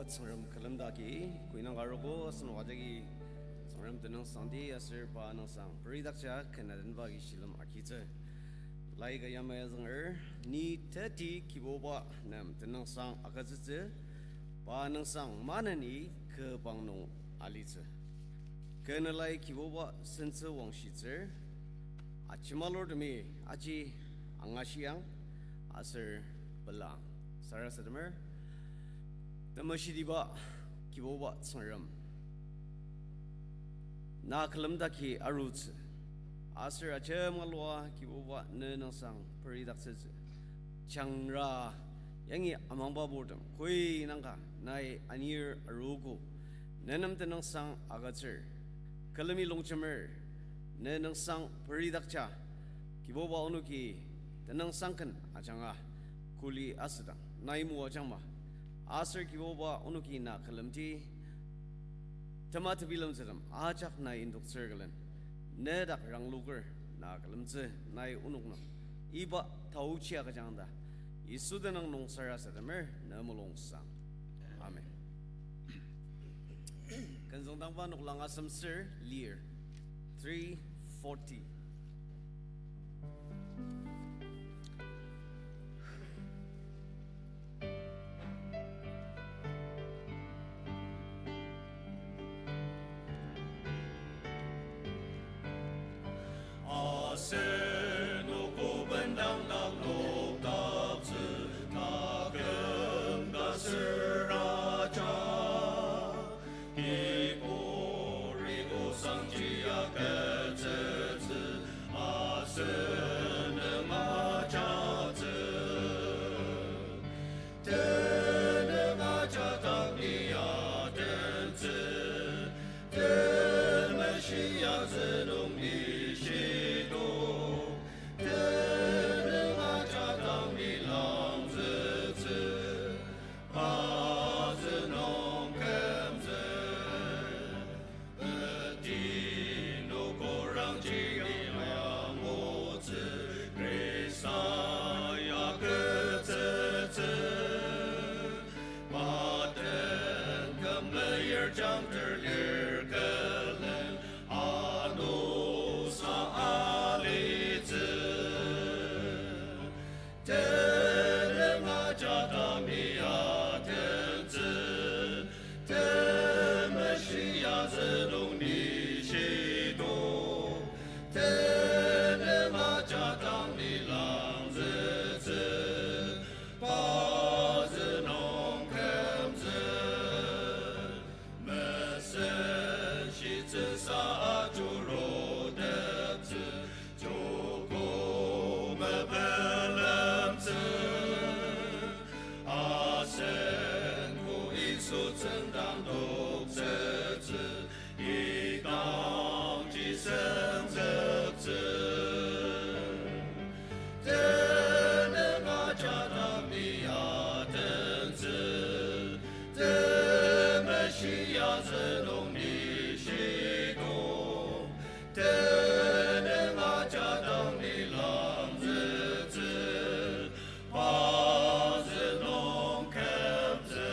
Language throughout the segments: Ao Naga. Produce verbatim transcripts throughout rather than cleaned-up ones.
Tsüngrem külemdaki, kü inang arogo, asenok ajaki Tsüngrem tenüngsangdi aser pa nüngsang peridakja ken adenba agi shilem agitsü. Laika yamai azünger, ni teti Kibuba nem tenüngsang agütsütsü, pa nüngsang maneni kü pang nung alitsü. Kü nalai Kibuba sentsü wangshitsür, ajemalurtemi aji angashiang, aser pelang. Sarasademer, temeshitiba Kibuba Tsüngrem, na külemdaki arutsü, aser ajemalua Kibuba ne nüngsang peridaktsütsü. Jangra yangi amangba purtem, kü inangka nai anir arogo, ne nem tenüngsang agütsür. Külemi longjemer, ne nüngsang peridakja, Kibuba onoki tenüngsang ken ajanga kuli asüdang nai moajangma. Aser Kibuba onoki na külemdi, tema tebilemtsütem ajak nai indoktsür külen, nedak rangloker na külemtsü nai onok nung. Iba taochi agüjang ta, Yisu tenüng nung sarasademer ne mulungsang. Amen. Kenzüngdangba noklang asem ser lir, three forty. Asenok obendang dak lokdaktsü, taküm ka sür ajak. Iburi osangji agütsütsü, asen nem ajaktsü. Tenüng ajak dang ni atentsü, temeshi azü nung ni shitok. Tenüng ajak dang ni langzütsü, azü nung kümzü. Teti noko rangji ni angutsü, Khrista ya agütsütsü. Maten küm meyir jangter lir külen, ano sa alitsü. Tenüng ajak dang ni atentsü, temeshi azü nung ni shitok. Tenüng ajak dang ni langzütsü, pa azü nung kümzü. Mesen shitsüsa ajuruteptsü, joko mepelemtsü. Asen ko Yisu tsüngdang toktsütsü, idangji senzüktsü. Tenüng ajak dang ni atentsü, temeshi azü nung ni shitok. Tenüng ajak dang ni langzütsü, pa azü nung kümzü.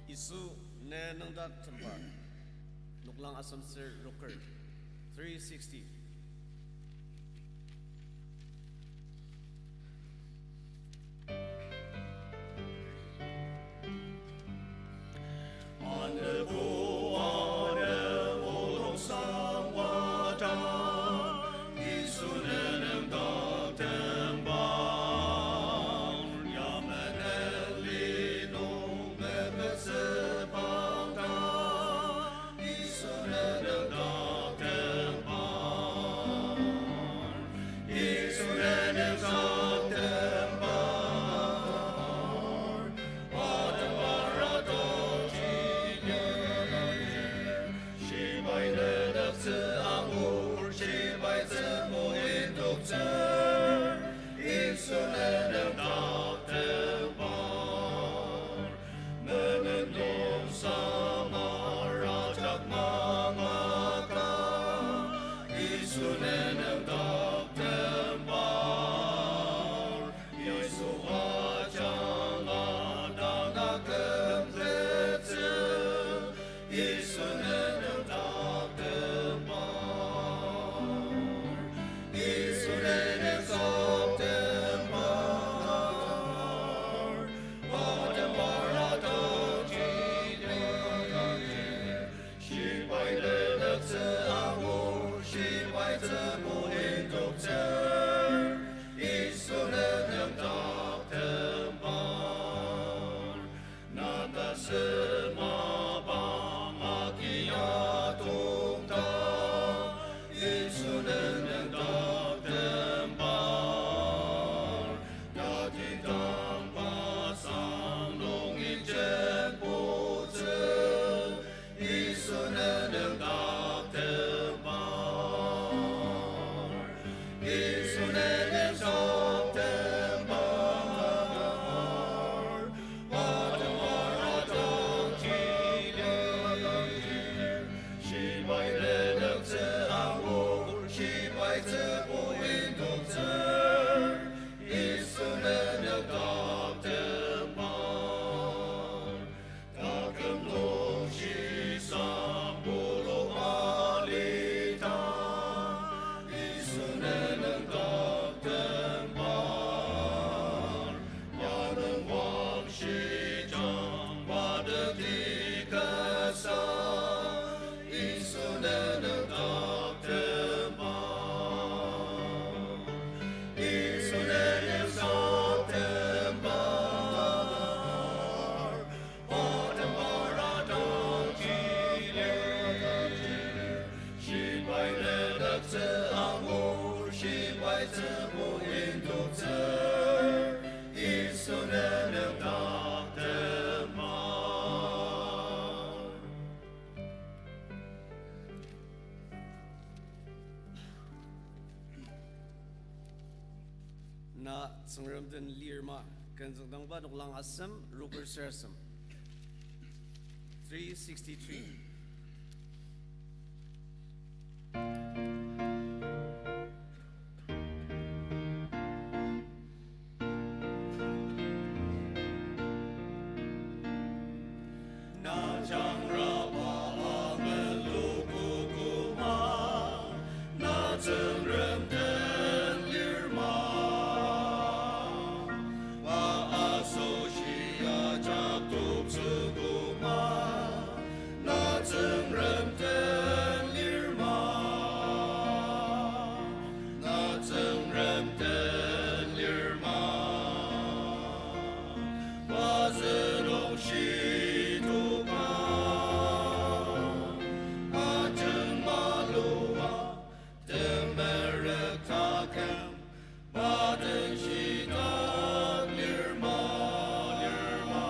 Yisu ne nüngdak tembar. Noklang asem ser roker, three sixty. Anebu ane mulung sangwata, Yisu ne nüngdak tembar, yamene li nung mepetsü pangta, Yisu ne nüngdak tembar. Yisu ne nüngdak tembar. Atembara toji ne. Shibai ne daktsü angur, shibai tsübo indoktsür. Yisu ne nüngdak tembar. Menen nung samar ajak mangaka, Yisu ne nüngdak Tsübu indoktsür, Yisu nenüng taktem par. Na tasü mapang agi atongta, Yisu nenüng taktem par. Tatidang pasang nungi jempotsü, Yisu nenüng taktem par. Yisu nenüng taktem par. Patem par atangji lir. Shibai nenüktsü angur, shibai tsübu indoktsür, Yisu nenüng taktem par. Taküm nung shisa pulu alita, Yisu nenüng taktem par. Yanung wangshijang wadakti kasa, Yisu nenüng taktem par. Yisu nenüng taktem par. Patem par atangji lir. Shibai nenüktsü angur, shibai tsübu indoktsür, Yisu nenüng taktem par. Na Tsüngrem den lir ma, ken züngdangba noklang asem, rokür ser asem. Three sixty-three. Na jangraba amelokokoma, na Tsüngrem den lir ma. Pa asoshi ajak toktsükoma, na Tsüngrem den lir ma. Na Tsüngrem den lir ma. Pazü nung shitoka, ajung malua, temerük taküm, pa den shitak lir ma, lir ma.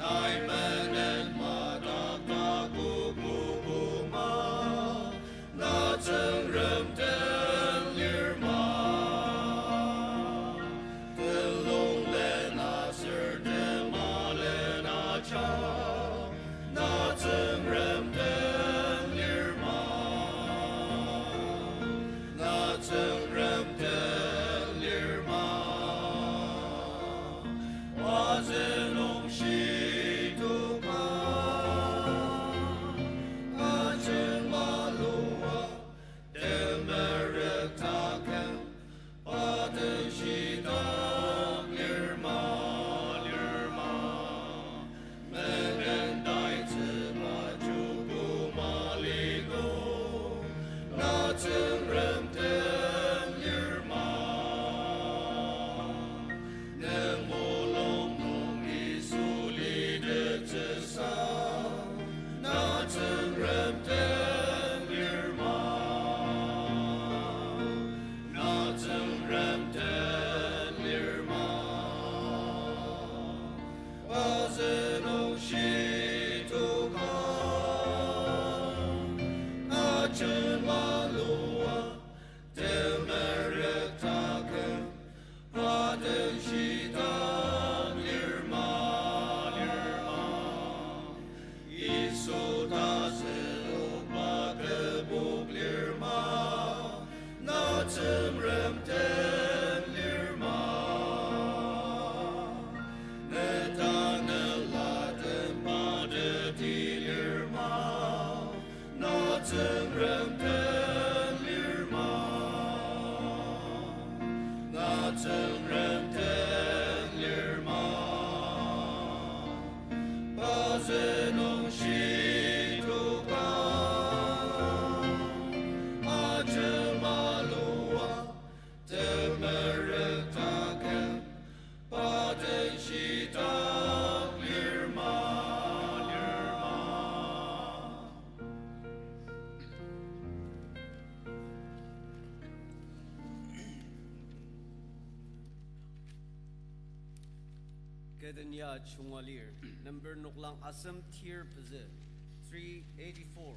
Nai menen madak takok mokoma, na Tsüngrem den lir ma. Telung lena sür tema lena ja, na Tsüngrem den lir ma. Na Tsüngrem den lir ma. Pazü nung shitoka, ajung malua, temerük taküm, pa den shitak lir ma, lir ma. Menden taitsüba joko maliko, na Tsüngrem den lir ma. Neng mulung nung Yisu litettsüsa, na Tsüngrem den lir ma. Na Tsüngrem den lir ma. Pazü nung shitoka, ajung malua, Kü den ya junga lir, number noklang asem tir pezü, three eighty-four.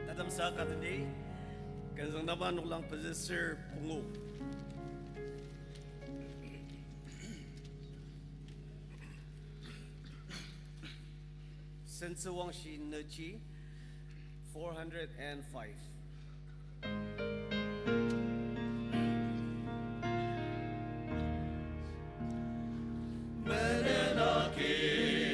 Tatemsa ka den di, Künzüng Taba noklang pezü ser pungu. Sentsü Wangshi Nüji, four hundred and five. Menen aki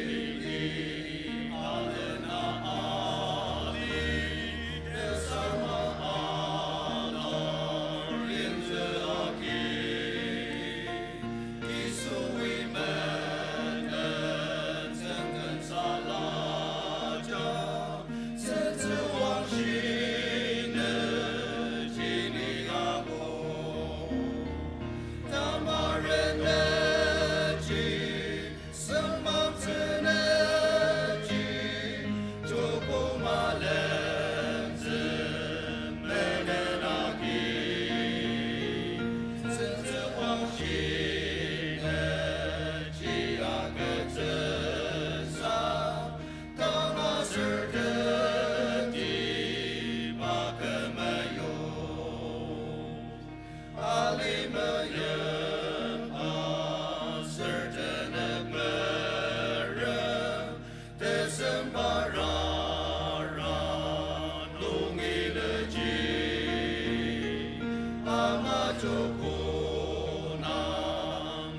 Tukunang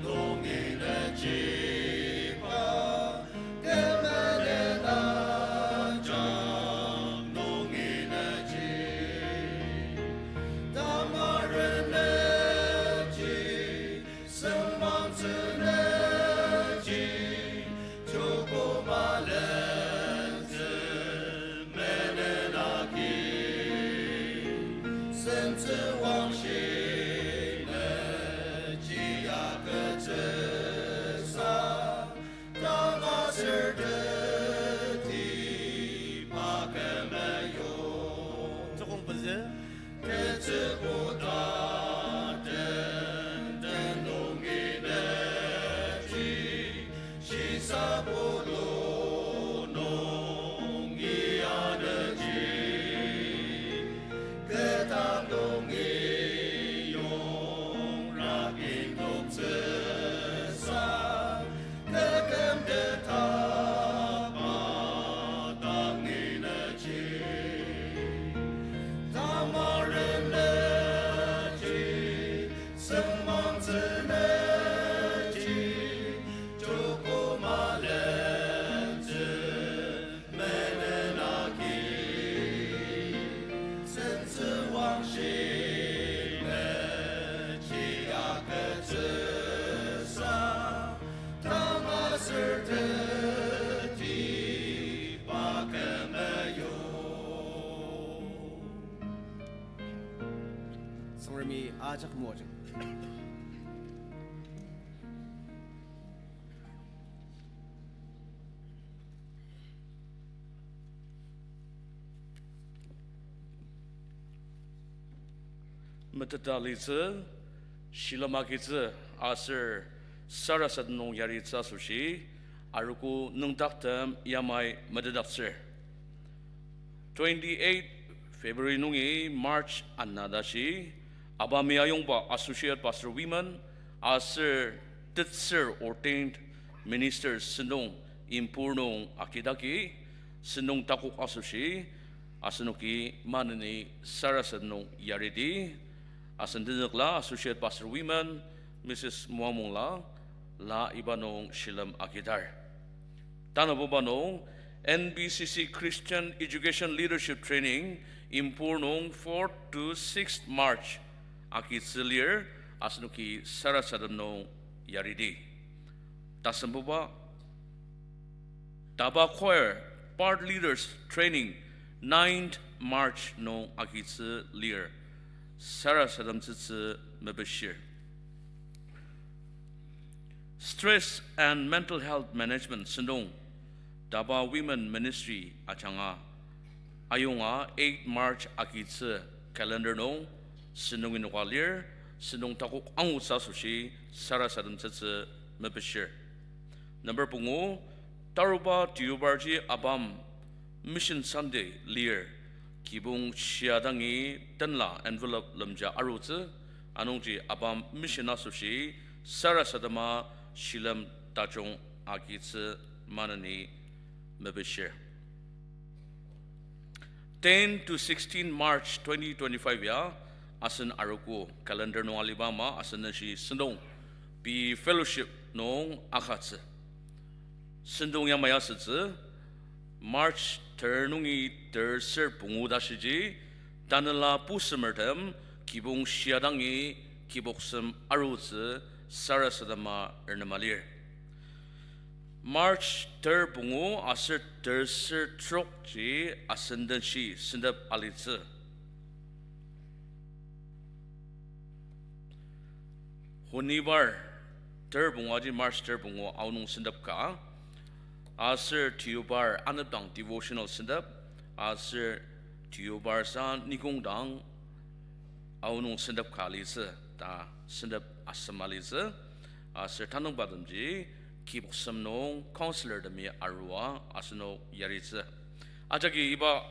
nungi nechiba, temenen ajak nungi nechi, tamaren nechi, sengmangtsü nechi, tuku malentsü menen agi, sentsü wangshi nechi agütsüsa, tanga sür teti pa kümeyo. Tsükong pezü. Tetsübu ta tenten nungi nechi, shisabulu nungi anechi, ketang nungi yongra indoktsüsa, teküm teta pa tangi nechi, tamaren nechi, sengmangtsü nechi, tuku malentsü menen agi, sentsü wangshi nechi agütsüsa, tanga sür teti pa kümeyo. Tsüngremi ajak moajang. Meteta litsü, shilem agitsü, aser sarasadem nung yaritsü asoshi, arogo nüngdaktem yamai metetdaktsür. Twenty-eight February nungi March ana tashi, ABAM-i ayongba Associate Pastor Women aser tetsür ordained ministers sentong Impur nung agidaki, sentong takok asoshi, asenoki maneni sarasadem nung yaridi, asen tenzükla Associate Pastor Women, Missus Moamongla, la iba nung shilem agidar. Tanabuba nung, N B C C Christian Education Leadership Training, Impur nung fourth to sixth March agitsü lir, asenoki sarasadem nung yaridi. Tasembuba, DABA Choir Part Leaders Training, ninth March nung agitsü lir, sarasadem tsütsü mepishir. Stress and Mental Health Management sentong, DABA Women Ministry ajanga, ayonga eight March agitsü calendar nung, sentong inoka lir, sentong takok angutsü asoshi, sarasadem tsütsü mepishir. Number pungu, taruba deobarji ABAM Mission Sunday lir, kibong shia dangi tenla envelope lemja arutsü, anungji ABAM Mission asoshi sarasadema shilem tajung agitsü maneni mepishir. Ten to sixteen March twenty twenty-five ya, asen arogo calendar nung aliba ama asen denshi sentong, pei fellowship nung agütsü. Sentong yamai asütsü, March ter nungi ter ser pungu tashiji, tanela pusemertem kibong shia dangi kiboksem arutsü sarasadema renema lir. March ter pungu aser ter ser trokji asen denshi sentep alitsü. Honibar ter pungu aji March ter pungu aonung sentep ka. Aser deobar anepdang devotional sentep. Aser deobar sa nikongdang aonung sentep ka alitsü ta sentep asem alitsü. Aser tanüngbatemji kiboksem nung counselor temi arua asenok yaritsü. Ajaki iba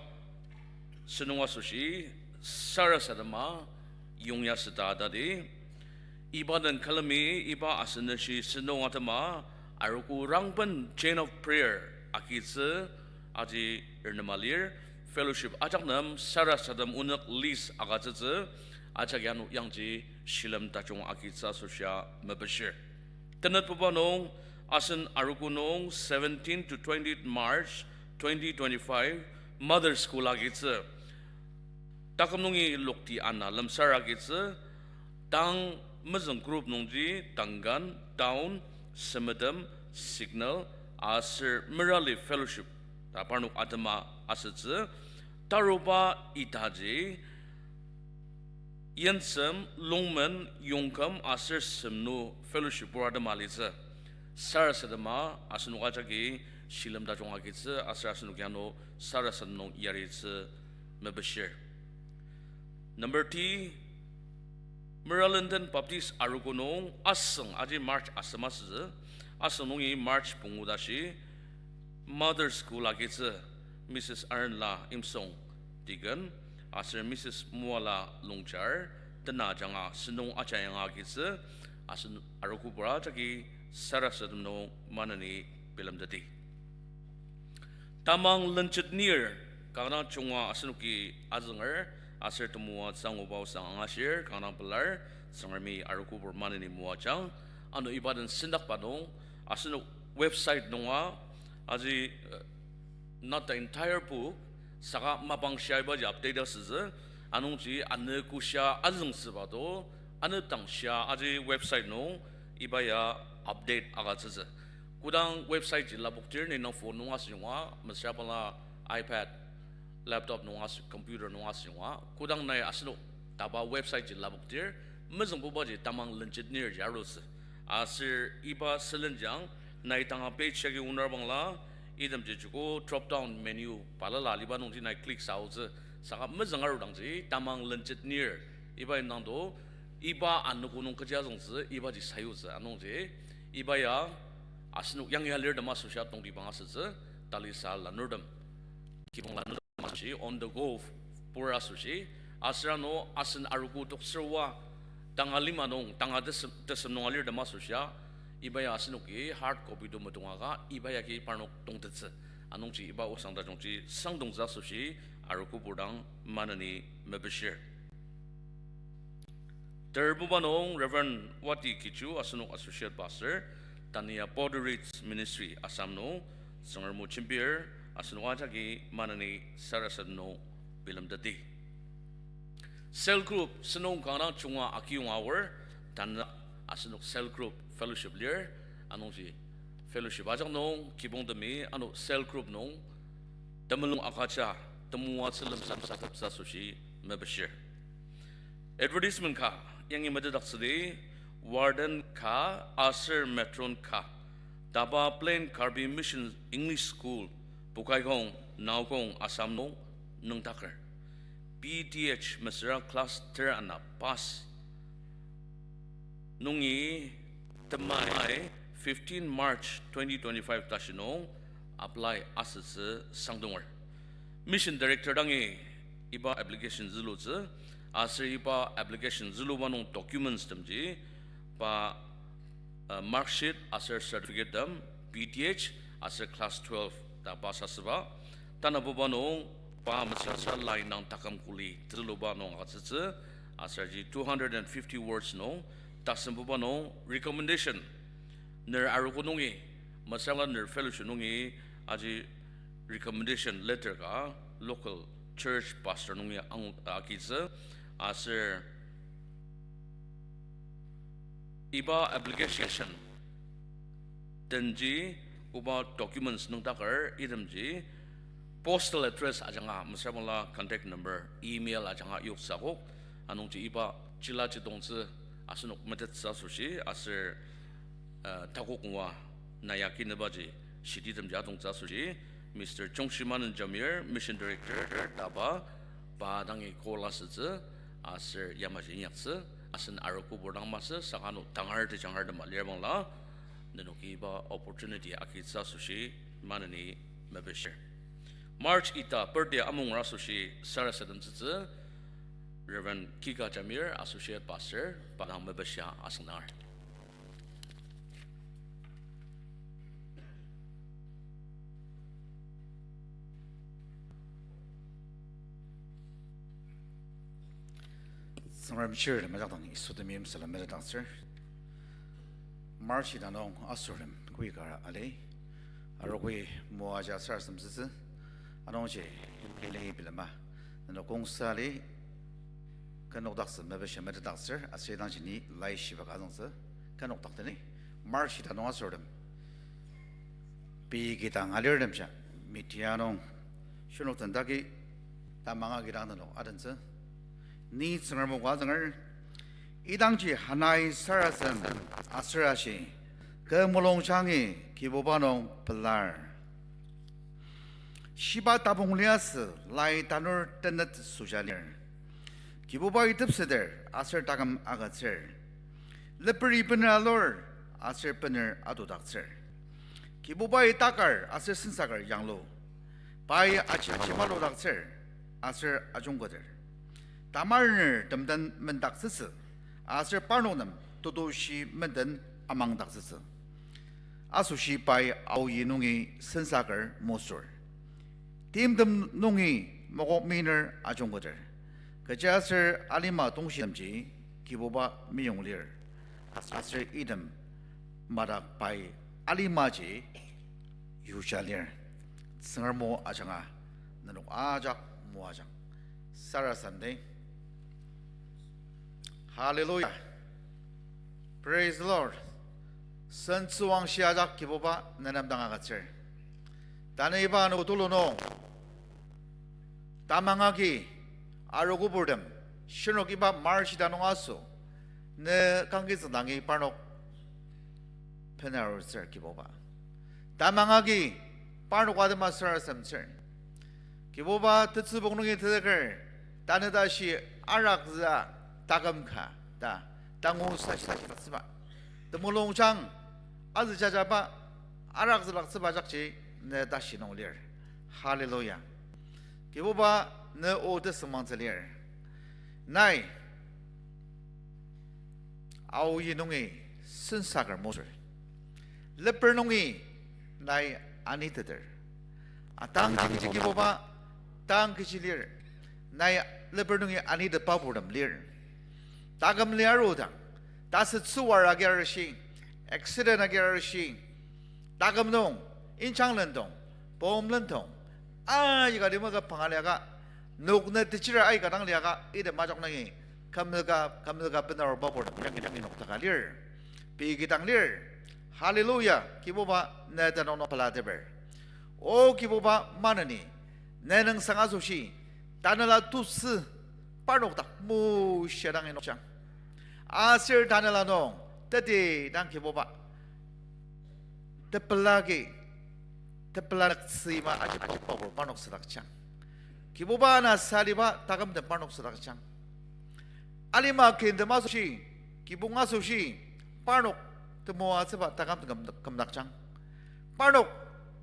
sentong asoshi sarasadema yongyasüta tadi. Iba den külemi iba asen denshi sentong atema arogo rangben chain of prayer agitsü aji renema lir. Fellowship ajak nem sarasadem onük list agütsütsü. ajak ano yangji shilem tajung agitsü asoshia mepishir. Tenetbuba nung, asen arogo nung seventeen to twenty March twenty twenty-five, Mother School agitsü. Taküm nungi lokti ana lemsar agitsü, tang mezüng group nungji Tangan, Town, Semetem, Signal, aser Merali Fellowship ta parnok atema asütsü, taruba itaji, Yensem, Longmen, Yongkam aser Semnu fellowship bura tema alitsü. Sarasadema asenok ajaki shilem tajung agitsü aser asenok ano sarasadem nung yaritsü mepishir. Number T, Meralenden Baptist arogo nung asüng aji March asem asütsü, asüng nungi March pungu tashi Mother School agitsü Missus Arenla Imsong, deacon, aser Missus Muala Longchar, tena ajanga sentong ajayanga agitsü, asen arogobur ajaki sarasadem nung maneni bilemteti. Tamang lenchit nir, kanga junga asenoki azünger, aser temoatsü anguba osang angashir, kanga pelar, Tsüngremi arogobur maneni moajang, ano iba den sendakba nung, asenok website nunga, aji, uh, not the entire book, saka mapang shia ibaji update asütsü, anungji anü kushia azüngtsüba to, anü tang shia aji website nung, iba ya update agütsütsü. Kodang website ji lapoktir, ni nung phone nung asüngwa, mesüra bala iPad, laptop nung asü, computer nung asüngwa, kodang nai asenok taba website ji lapoktir, mezüngbubaji tamang lenchit nir ji arutsü. Aser iba sülenjang, nai tanga page agi oner bangla, itemji joko drop down menu balala aliba nungji nai click saotsü, saka mezüng arudangji tamang lenchit nir, iba indang to, iba anogo nung kechi azüngtsü, ibaji sayutsü, anungji, iba ya, asenok yangi alirtem asoshi tongtibang asütsü, talisa lanurtem kibong lanurtem asoshi, on the go pur asoshi, aser ano asen arogo toktsürwa, tanga lima nung, tanga tesem, tesem nung alirtem asoshia, iba ya asenoki hard copy to metongaka, iba yagi parnok tongtettsü. Anungji iba osang tajungji sangdongtsü asoshi, arogobur dang maneni mepishir. Terbuba nung Reverend Wati Kichu asenok Associate Pastor, tanü ya Border Reach Ministry Assam nung, Tsüngrem o jembir, asenok ajaki maneni sarasadem nung bilemteti. Cell group, senung kanga junga akiyonga aor, tanü asenok cell group fellowship lir, anungji fellowship ajak nung, kibongtemi, ano cell group nung, temulung agüja, temoatsü lemsateptsü asoshi mepishir. Advertisement ka, yangi metetdaktsüdi, warden ka, aser matron ka, taba Plain Karbi Mission English School, Bokaigong, Nagaon, Assam nung nüngdaker. B Th mesüra class ter ana pass nungi temai fifteen March twenty twenty-five tashi nung apply asütsü sangdonger. Mission Director dangi iba application zülutsü, aser iba application züluba nung documents temji, pa, uh, mark sheet aser certificate tem, B Th aser class twelve ta pass asüba, tanabuba nung pa mesüra line nung taküm kuli tezüluba nung agütsütsü, aserji two hundred and fifty words nung, tasembuba nung recommendation, ner arogo nungi, mesüra ner fellowship nungi, aji recommendation letter ka local church pastor nungi ang-, agitsü, aser iba application tenji, oba documents nüngdaker itemji, postal address ajanga, mesüra bangla contact number, email ajanga yoktsü akok, anungji iba chila chidongtsü asenok metettsü asoshi, aser, uh, takok ngua naya kinubaji, shiditemji adongtsü asoshi, Mister Jongshimanen Jamir, Mission Director, taba, pa dangi call asütsü, aser yamaji inyaktsü, asen arogobur dang masü, saka ano tangar tejangar tema lir bangla, nenoki iba opportunity agitsü asoshi, maneni mepishir. March ita birthday amungra asoshi sarasademtsütsü, Reverend Kika Jamir, Associate Pastor, pa dang mepishia asüngdanger. Tsüngrem chirtem ajak dang Yisu temeim salem metetdaktsür. March ita nung asortem koi kara ali. Arogoi moaja sarasademtsütsü. Anungji, ili bilema, nenok kongsa ali, kenokdaktsü mepishia metetdaktsür, aser idangji ni laishiba ka azüngtsü, kenokdak teni, March ita nung asortem pei kidang alirtemji, media nung, shirnok tendaki, tamang agi dang nenok adentsü. Ni Tsüngrem o ka azünger, idangji Hanai sarasadem aser ashi, kü mulungjangi Kibuba nung pelar. Shiba tapong liasü lai tanur tenet süja lir. Kibubai tepseter aser taküm agütsür. Leperi bener alur aser bener atodaktsür. Kibubai takar aser sensaker yanglu. Pai aji-, ajimaludaktsür aser ajungketer. Tamarener temden mendaktsütsü, aser parnok nem tetushi menden amangdaktsütsü. Asoshi pai aoyi nungi sensaker mosür. Timtem nungi mokokminer ajungketer. Kechiaser alima tongshitemji Kibuba meyong lir. Aser item madak pai alimaji yuja lir. Tsüngrem o ajanga nenok ajak moajang. Sarasadem. Hallelujah. Praise the Lord. Sentsüwangshi ajak Kibuba nenem dang agütsür. Tanü iba ano tulu nung tamang agi, arogo purtem, shirnok iba March ita nung aso, ne kangki tsüngdangi parnok benarutsür Kibuba. Tamang agi, parnok atema sarasademtsür. Kibuba tetsübong nungi tezeker, tanü tashi arakzüa taküm ka ta, tangu sashi sashi tatsüba. Temulungjang, azü jajaba, arakzülaktsüba jakji ne tashi nung lir. Hallelujah. Kibuba ne o tesüngmangtsü lir. Nai, aoyi nungi sensaker mosür. Leper nungi nai aniteter. Atang jingji Kibuba, tang kechi lir. Nai leper nungi anitepba purtem lir. Taküm lia arudang, tasütsüwar agi arishi, accident agi arishi, taküm nung, inchang lendong, pom lendong, aika limaka pangaliaka, nokna techira aika dang liaka, ita majok nangi, kümzüka, kümzüka benaruba purtem, yangi, yangi noktaka lir, pei kidang lir. Hallelujah, Kibuba, ne tenüng nung pelateper. O Kibuba maneni, ne nüngsang asoshi, tanela tusü, parnok dak mushia dang inokjang. Aser tanela nung, teti dang Kibuba, tepela agi, tepela nüktsüima aji pabur parnok südakjang. Kibuba na saliba takümtem parnok südakjang. Alima kintem asoshi, kibong asoshi, parnok temoatsüba taküm küm-, kümdakjang. Parnok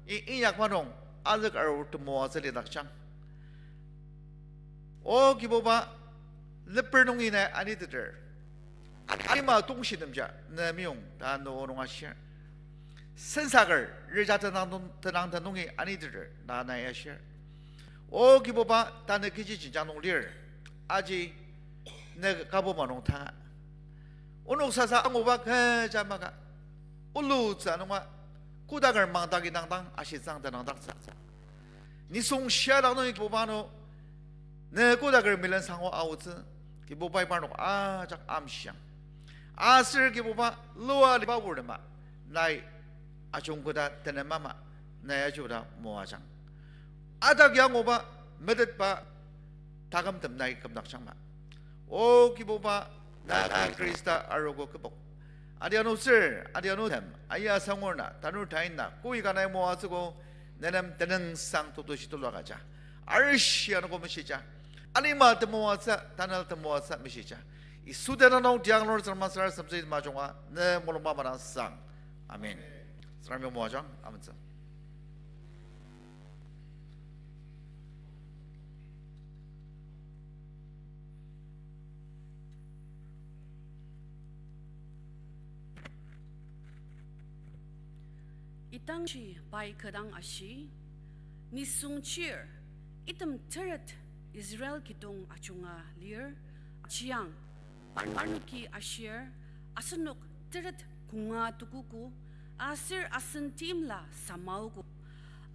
i-, inyakba nung azük arur temoatsü lidakjang. O Kibuba, leper nungi nai aniteter. Alima tongshitemja ne meyong ta ne o nung ashir. Sensaker reja tenang, tenang ta nungi aniteter ta nai ashir. O Kibuba, tanü kechi jenjang nung lir, aji ne kabuma nung tanga. Onok sasa anguba kecha maka, olutsü nunga, kodaker mangdaki dangdang ashitsang tenangdaktsü. Nisung shiadak nungi Kibuba ano, ne kodaker milen sango aotsü, Kibubai parnok ajak amshiang. Aser Kibuba lua liba purtema, nai ajungketa tenemama, nai ajuda moajang. Adak anguba metetba takümtem nai kümdakjangma. O Kibuba, na Khrista arogo kübok. Adianutsür, adianutem, aya sangurna, tanur taina, koi ka nai moatsügo, nenem tenüngsang tutushi tulu agüja. Arishi anogo meshija. Alima temoatsü, tanela temoatsü meshija. Yisu tenüng nung tiang lor Tsüngrem sarasademtsü majunga, ne mulungba madang sang. Amen. Tsüngremi moajang, amentsü. Idangji pai kü dang ashi, nisung chir, item teret Israel kidong ajunga lir, ajiang, parnoki ashir, asenok teret konga tukogo, aser asen timla samaogo.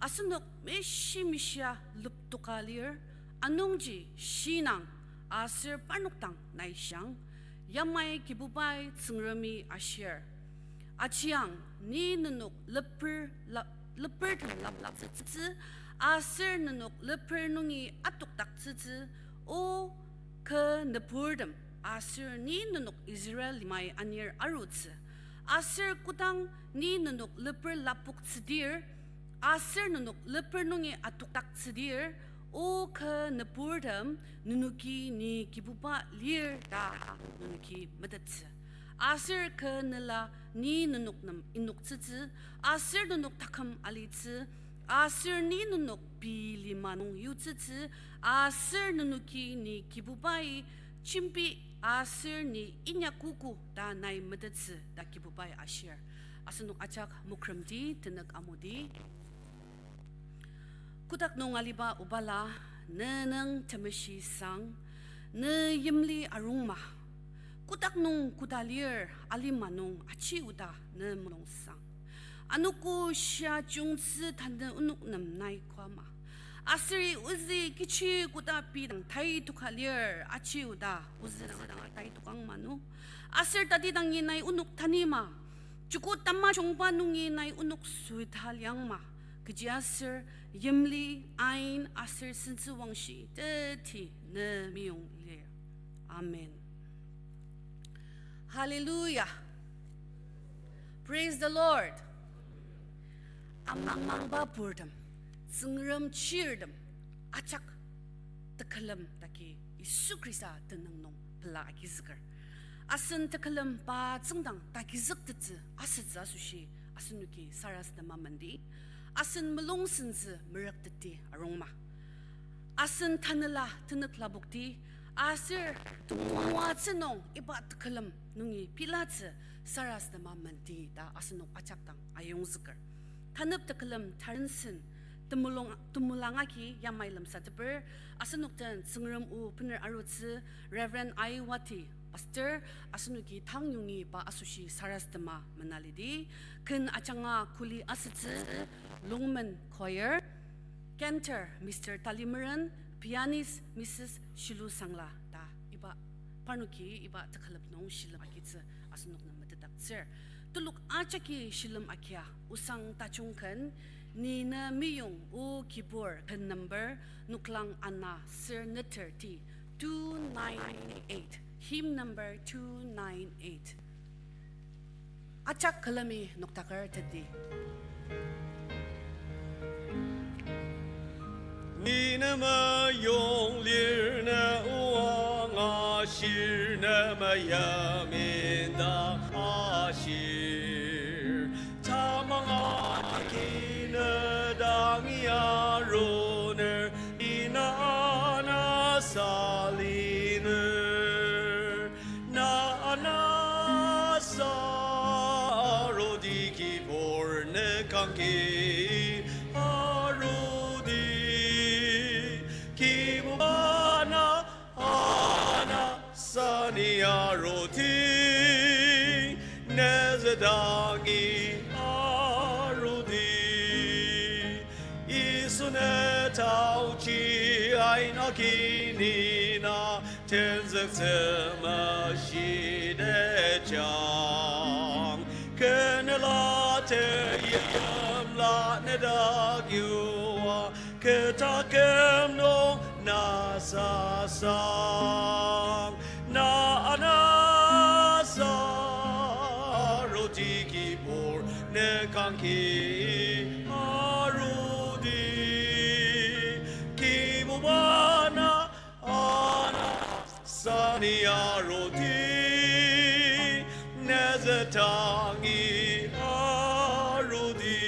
Asenok meshi mishia lüptoka lir, anungji shinang aser parnok dang naishiang, yamai Kibubai Tsüngremi ashir. Ajiang, ni nenok leper la-, lepertem laplaptsütsü, aser nenok leper nungi atokdaktsütsü, O kü nüburtem, aser ni nenok Israel limai anir arutsü. Aser kodang ni nenok leper lapoktsüdir, aser nenok leper nungi atokdaktsüdir, O kü nüburtem, nenoki ni Kibuba lir ta nenoki metettsü. Aser kü nela ni nenok nem inoktsütsü, aser nenok taküm alitsü, aser ni nenok pei lima nung yutsütsü, aser nenoki ni Kibubai jembi aser ni inyakogo ta nai metettsü ta Kibubai ashir. Asenok ajak mokremdi tenük amudi. Kotak nung aliba Obala, ne nung temeshi sang, ne yimli arungma. Kotak nung koda lir alima nung aji oda ne mulung sang. Anogo shia jungtsü tanü onok nem nai koama. Aseri ozü kechi koda pei dang tai toka lir aji oda ozü dang tai tokang manu. Aser tati dangi nai onok tanima. Joko tamajungba nungi nai onok suita liangma. Kechiaser yimli, ain aser sentsüwangshi teti ne meyong lir. Amen. Hallelujah. Praise the Lord. Amangba purtem, Tsüngrem chirtem, ajak tekülem dagi Yisu Khrista tenüng nung pela agizüker. Asen tekülem pa tsüngdang tagizüktettsü asütsü asoshi asenoki sarasadema mendi. Asen mulung sentsü merükteti arungma. Asen tanela tenük lapokti, aser temoatsü nung iba tekülem nungi pilatsü sarasadema mendi ta asenok ajak dang ayongzüker. Tanep tekülem tarensen temulung, temulang agi yamai lemsateper, asenok den Tsüngrem o bener arutsü Reverend Aiwati Pastor, asenoki tang yongi pa asoshi sarasadema menalidi, ken ajanga kuli asütsü, Longmen Choir, cantor Mister Talimeren, pianist Missus Shilusangla ta iba parnoki iba tekülem nung shilem agitsü asenok nem metetdaktsür. Telok ajaki shilem agia osang tajung ken, Ni na meyong O Kibur ken number noklang ana ser neter ti two nine eight, hymn number two nine eight. Ajak külemi noktaker teti. Ni na meyong lir na oang ashir, na meyaminda ashir. Tamang agi na dangi aruner, ina ana saliner. Na ana sa arudi Kibur ne kangki arudi. Kibuba na ana sani arudi, ne züdangi arudi. Yisu ne taochi aina kini na tenzüktsü meshidejang. Kenela teyimla ne dak yua, kü taküm nung na sasang. Na ana sa arudi Kibur ne kangki arudi. Kibuba na ana sani arudi, ne züdangi arudi.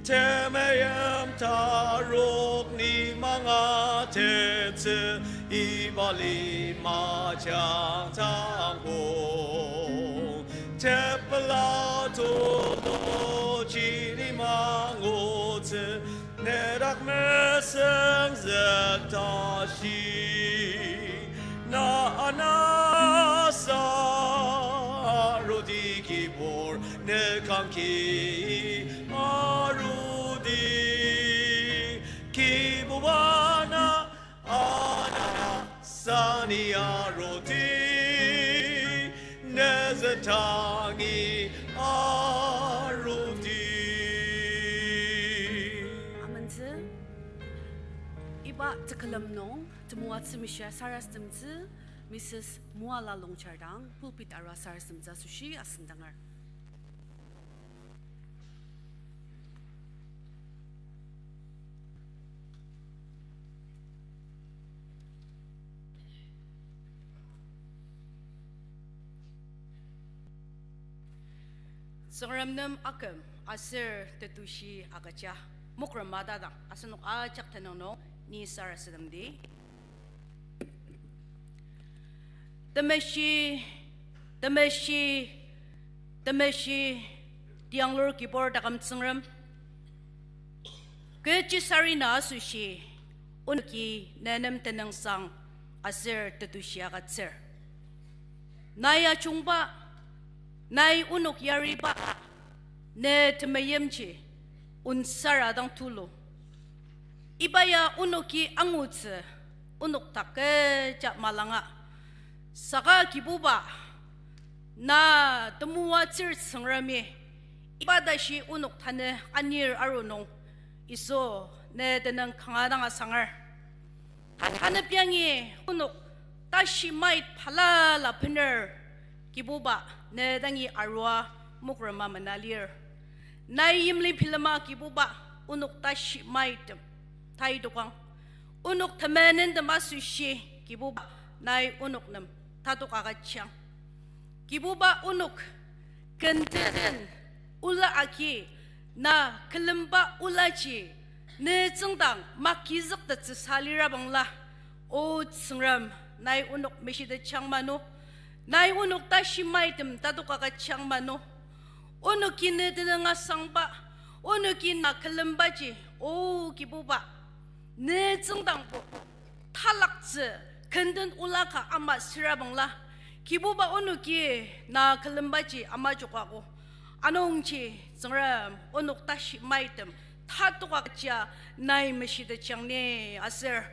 Temeim tarok ni manga tetsü, iba lima jangtangbo. Tepela tulu chini mangutsü, ne dak mesüngzük tashi. Na ana Ne kangki arudi, Kibuba na anana sani arudi, ne zütangi arudi. Amentsü, iba tekülem nung temoatsü mishia sarasademtsü, Mrs. Moala Longchar dang pulpit arua sarasademtsü asoshi asendanger. Tsüngrem nem aküm aser tetushi agüja, mokrang mata dang asenok ajak tenüng nung ni sarasademdi. Temeshi, temeshi, temeshi, tianglur kibur taküm Tsüngrem. Kechisarena asoshi, onoki ne nem tenüngsang aser tetushi agütsür. Nai ajungba, nai onok yariba, ne temeimji onsar dang tulu. Iba ya onoki angutsü, onok dak kecha malanga. Saka Kibuba, na temoatsür Tsüngremi, iba tashi onok tanü anir aru nung, Yisu, ne tenüng kanga dang asangar. Tanep yangi onok tashi mait balala bener, Kibuba, ne dangi arua mokrang mena lir. Nai yimli bilema Kibuba, onok tashi maitem taitokang. Onok temenentem asoshi, Kibuba, nai onok nem tatok agüjang. Kibuba, onok kenden ola agi, na külemba olaji, ne tsüngdang makizüktettsüsa lira bangla, O Tsüngrem, nai onok meshitetjang mano, nai onok tashi maitem tatok agüjang mano. Onoki ne tenüng asangba, onoki na külembaji, O Kibuba, ne tsüngdangbo talaktsü kenden ola ka ama süra bangla, Kibuba, onoki na külembaji ama jokako. Anungji Tsüngrem, onok tashi maitem tatoka kecha nai meshitetjang ni aser,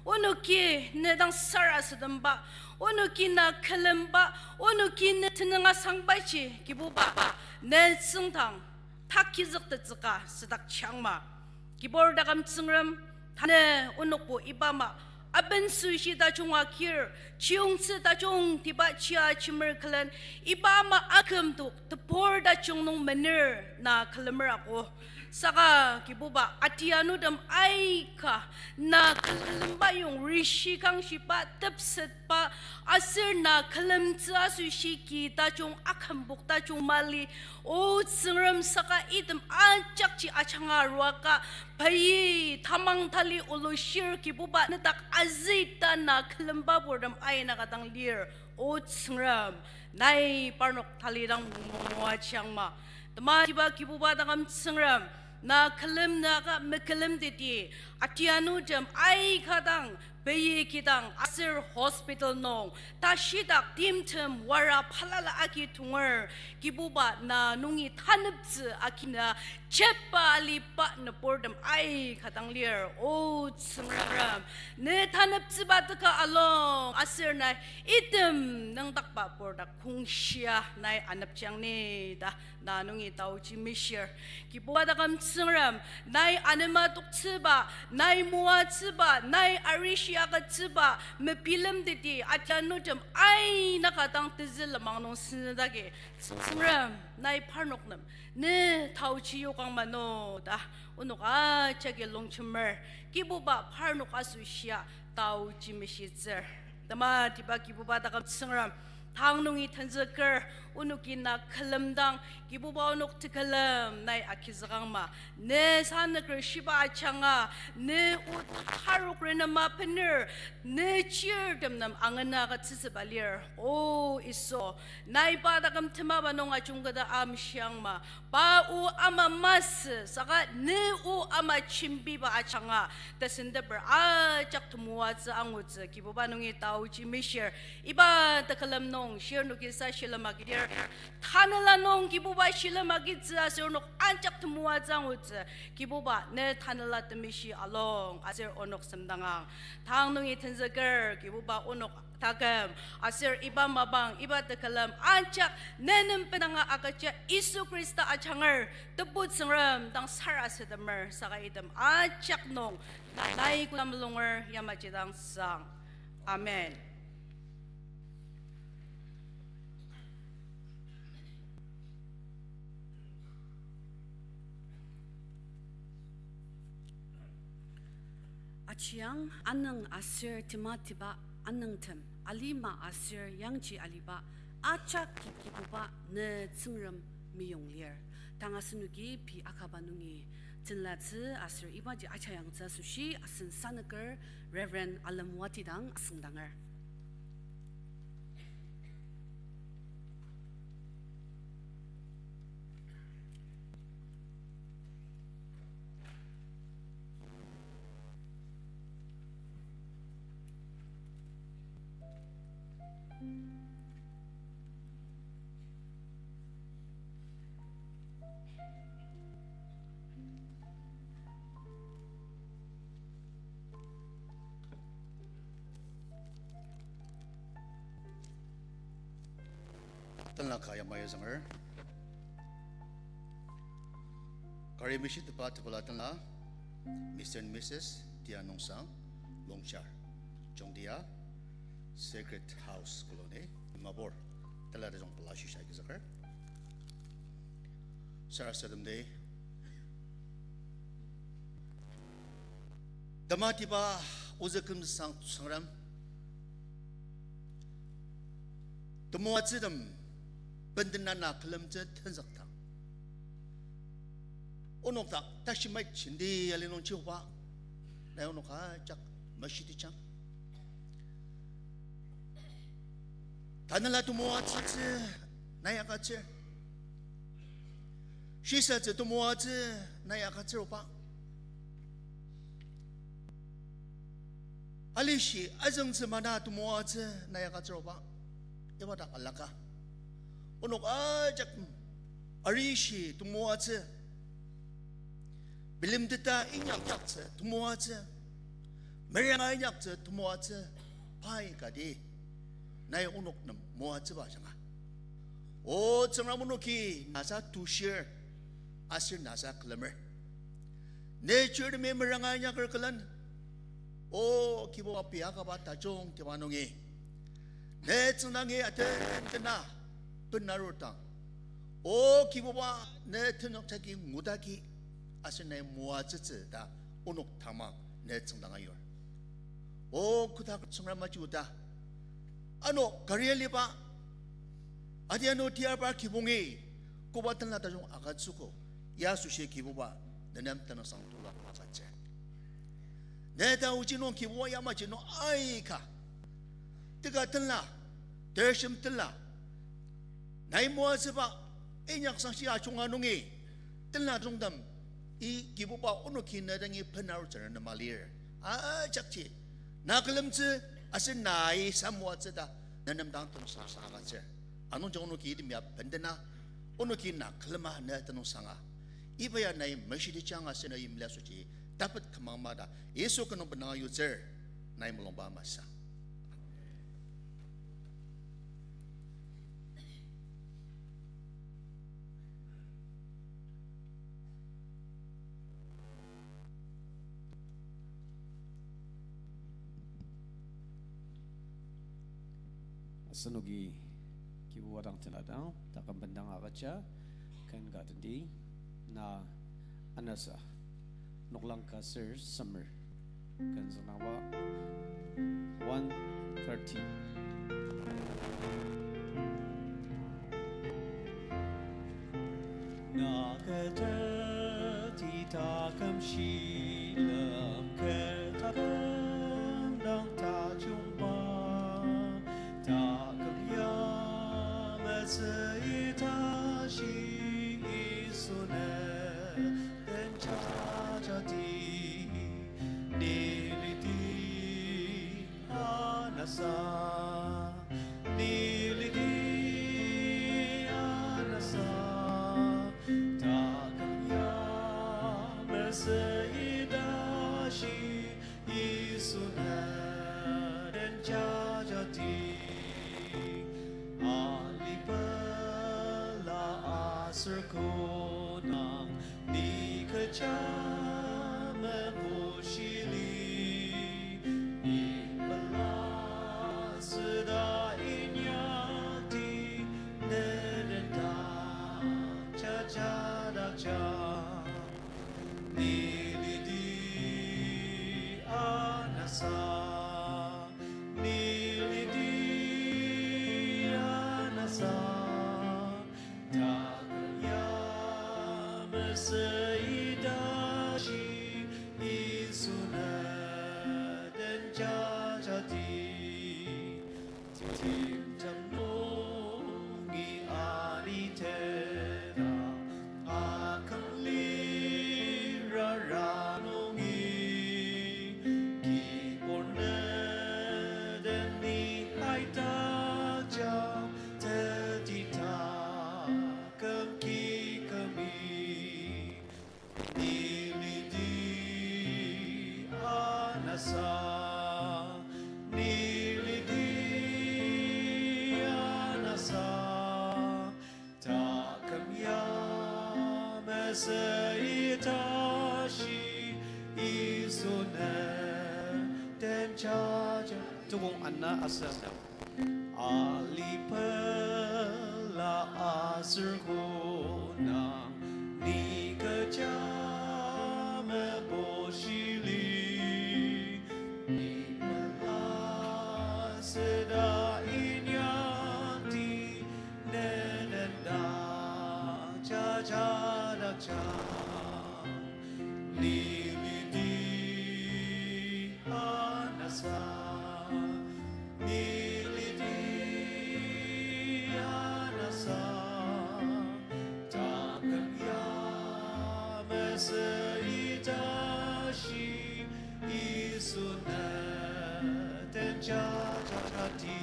onoki ne dang sarasademba, onoki na külemba, onoki ne tenüng asangbaji, Kibuba, ne tsüngdang takizüktettsüka südakjangma. Kibur taküm Tsüngrem, tanü onokbo iba ama aben süshi tajung akir, chiyungtsü tajung tiba chia chimer külen, iba ama akümdok tebur tajung nung mener na külemer ako. Saka Kibuba, atianutem aika na külemba yong rishi kangshiba, tepsetba, aser na külemtsü asoshi ki tajung, akümbok tajung mali, O Tsüngrem, saka item ajakji ajanga aruaka, pei tamang tali olushir, Kibuba, nedak azüta na külemba purtem aina ka dang lir, O Tsüngrem, nai parnok talidang moajangma. Tematiba Kibuba taküm Tsüngrem, na külem naka mekülemteti, atianutem aika dang, pei kidang aser hospital nung tashidak timtem wara balala agi tonger, Kibuba, na nungi taneptsü akina chepa aliba nüburtem aika dang lir, O Tsüngrem. Ne taneptsüba teka along aser nai item nüngdakba purdak kongshia nai anepjang ni ta na nungi taoji mishir. Kibuba taküm Tsüngrem, nai anema toktsüba, nai moatsüba, nai arishi agütsüba mebilemteti, atianutem aina ka dang tezü lenmang nung senzüdagi, Tsüngrem, nai parnok nem ne taoji yokang mano ta onok ajaki longjemer, Kibuba, parnok asoshia taoji mishitsür. Tematiba Kibuba taküm Tsüngrem, tang nungi tenzüker, onoki na külemdang, Kibuba, onok tekülem nai agizükangma. Ne sanüker shiba ajanga, ne o tarok renema bener, ne chirtem nem angena agütsütsüba lir, O Yisu. Nai pa taküm temaba nung ajungketa amshiangma. Pa o ama masü, saka ne o ama jembiba ajanga, tesenteper ajak temoatsü angutsü, Kibuba, nungi taoji mishir. Iba tekülem nung nung shirnoki sa shilem agidir. Tanela nung Kibuba shilem agitsü aser onok ajak temoatsü angutsü. Kibuba ne Tanela Temeshi alung aser onok semdangang. Tang nungi tenzüker Kibuba onok taküm aser iba mapang iba tekülem ajak ne nem bendanga agüja Yisu Khrista ajanger Tebu Tsüngrem dang sarasademer saka item ajak nung nai kodang mulunger yamaji dang sang. Amen. Ajiang anüng aser timatiba anüngtem, alima aser yangji aliba, ajak Kibuba ne Tsüngrem meyong lir. Tang asenoki pei akaba nungi tenlatsü aser ibaji ajayangtsü asoshi asen sanüker Reverend Alem Watidang asüngdanger. Tenla ka yamai azünger. Kari meshitepa tepela tenla, Mister and Missus Tia Nungsang, Longchar, Jongtia, Sacred House Colony, Dimapur, tenla tajung pela shisha agizüker. Sarasademdi. Tematiba ozü kümsang Tsüngrem. Temoatsütem bendena na külemtsü tenzüktang. Onok dak tashi mai jenti ali nung chiuba. Nai onok ajak meshitijang. Tanela temoatsütsü nai agütsür. Shisatsü temoatsü nai agütsür oba. Alishi azüngtsü mana temoatsü nai agütsür oba. Iba dak alaka. Onok ajak arishi temoatsü. Bilemteta inyaktsü temoatsü. Meranga inyaktsü temoatsü. Pai kati. Nai onok nem moatsüba ajanga. O Tsüngrem, onoki nasa tushir. Aser nasa külemer. Ne chirtemi meranga inyaker külen. O Kibuba, pei akaba tajungtiba nungi ne tsüngdangi atendena benarudang, O Kibuba, ne tenük jagi ngudaki aser nai moatsütsü ta onok tamang ne tsüngdang ayur. O kotak Tsüngrem aji oda, ano kari aliba, adi ano tiarba kibongi, koba tenla tajung agütsüogo, ya asoshi Kibuba, nenem tenüngsang tulu agütsür. Ne ta oji nung Kibuba yamaji nung aika, teka tenla, tershim tenla, nai moatsüba, inyaksangshi ajunga nungi, tenla jungtem, i Kibuba onoki ne dangi benarutsü nem alir. Ajakji, na külemtsü, aser nai sa moatsü ta, nenem dang tenüngsang agütsür. Anungji onoki item ya bendena, onoki na külema ne tenüngsanga. Iba ya nai meshitijang aser nai imla asoshi, tapet kümang mata, Yisu tenüng benanga yutsür, nai mulungba masü. Asenoki Kibuba dang tenla dang, taküm bendang agüja, ken ka tendi, na anasa, noklang ka ser semer. Ken züngdangba one thirty. Na kü teti taküm shilem kü taküm dang tajungba, taküm ya metsü ita shi Yisu ne den jajati, ni liti anasa, ni liti Aser konang ni kecha mebushili, ni pela süda inyakti, ne den dang jajadakjang. Ni lidi anasa, ni lidi anasa, taküm ya mesüi tashi, Yisu ne den jajati. Timtem nungi aniteta, aküm lira nungi, kibur ne den ni aidakjang, teti taküm kikümi. Ni lidi anasa, ni lidi anasa, taküm ya mesüi tashi, Yisu ne den jaja. Tukong ana asüsa. Alipela aser konang ni kecha mebushili, ni pela süda inyakti, ne den dang jajadakjang. Ni lidi anasa, ni lidi anasa, taküm ya mesüi tashi, Yisu ne den jajati.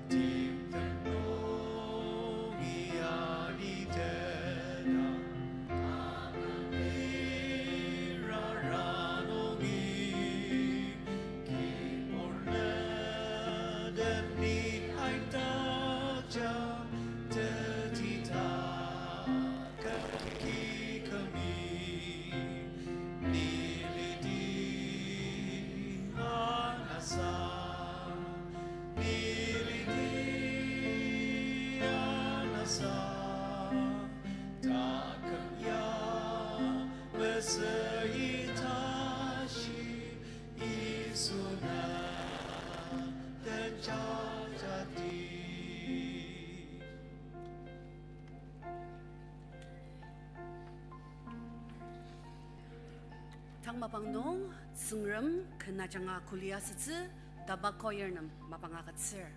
Timtem nungi aniteta, rara nungi, kibur ne den ni aidakjang, teti taküm kikümi. Ni lidi anasa, ni lidi anasa, taküm ya mesüi tashi, Yisu ne den jajati. Tang mapang nung Tsüngrem ken ajanga kuli asütsü, Taba choir nem mapang agütsür.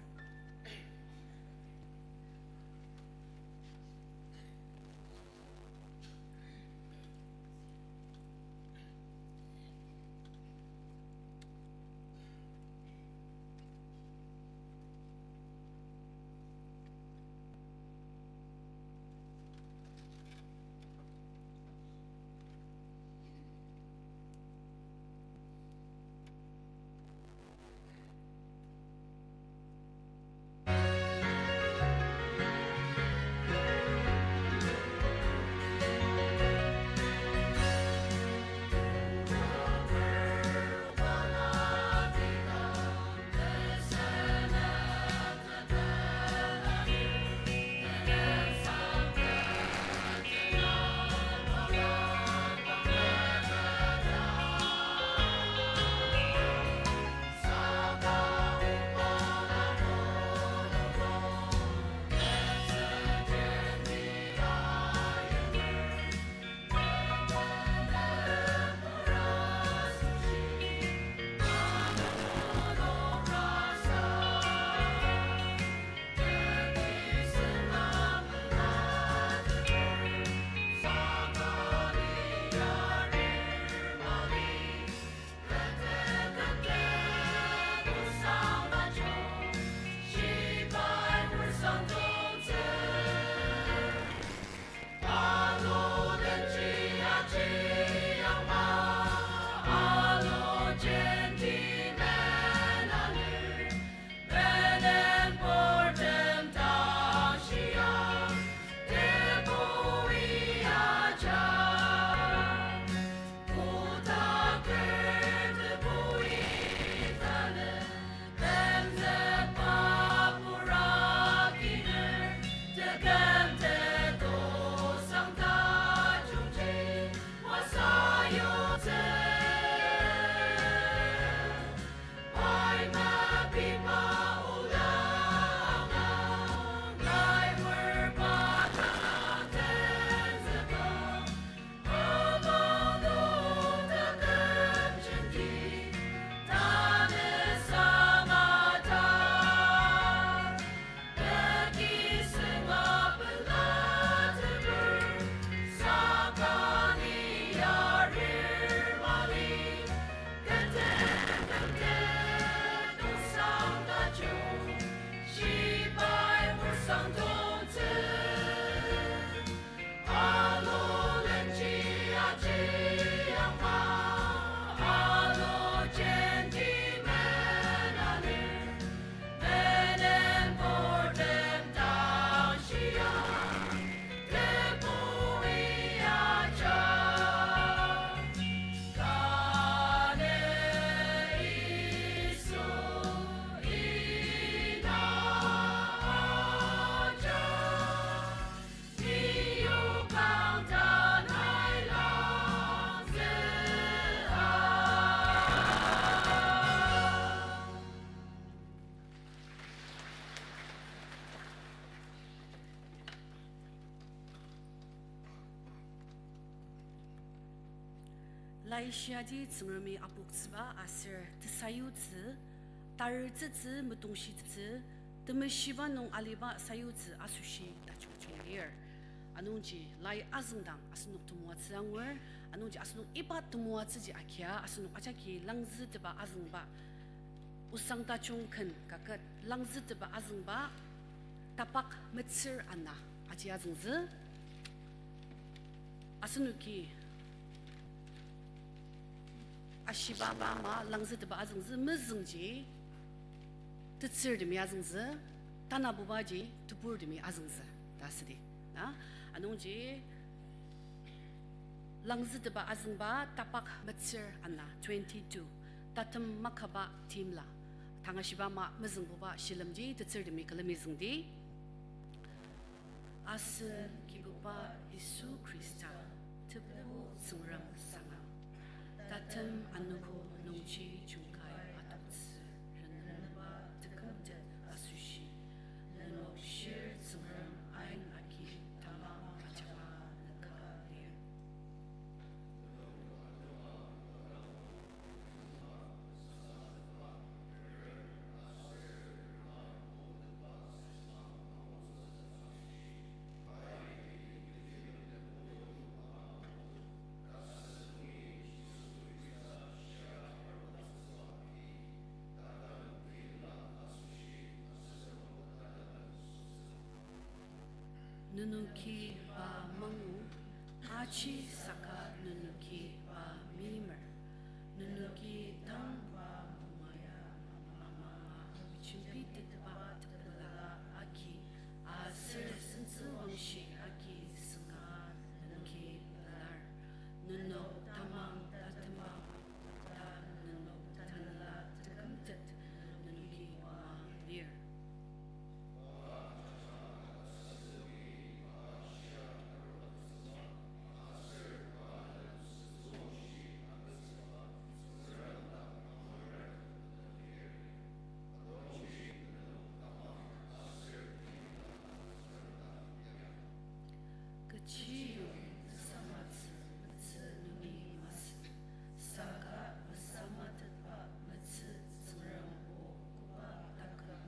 Laishiaji Tsüngremi apoktsüba aser tesayutsü, taretsütsü, metongshitsü, temeshiba nung aliba sayutsü asoshi tajungtiong lir. Anungji lai azüngdang asenok temoatsü angur, anungji asenok iba temoatsüji akia asenok ajaki langzütetba azüngba, Osang Tajung ken kaket langzütetba azüngba, tapak metsür ana aji azüngzü. Asenoki ashiba ama langzütetba azüngzü, mezüngji tetsürtemi azüngzü, tanabubaji teburtemi azüngzü ta südi. Na, anungji langzütetba azüngba tapak metsür ana twenty-two, tatem makaba timla. Tangashiba ama mezüngbuba shilemji tetsürtemi külemi züngdi. Asen Kibuba Yisu Khrista, Tebu Tsüngrem sanga, tatem anogo nungji jungkai adoktsü renemba tekümtet asoshi, nenok shir Tsüngrem ain agi tamang ajanga nüka lir. Nenoki pa mangu, aji saka nenoki pa meimer. Nenoki tang pa mungaya ama jembitetba tepela agi, aser sentsüwangshi agi sünga nenoki pelar. Nenok tamang tatema ta nenok tanela tekümtet nenoki ma lir. Kechiyong mesamatsü metsü nungi masü, saka mesamatetba metsü Tsüngrem o koba taküm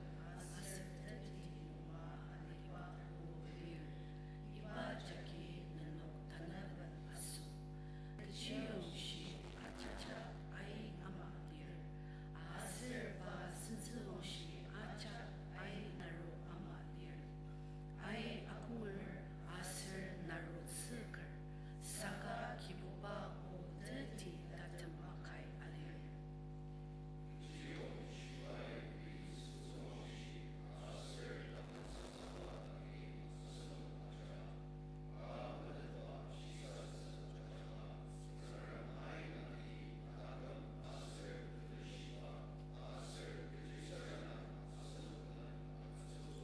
aser teti nunga aliba o lir. Iba jagi nenok tanaben aso. Kechiyongshi ajaja ai ama lir, aser pa sentsüwangshi ajak ai naru ama lir. Ai akunger aser narutsüker, saka Kibuba o teti tatem makai alir.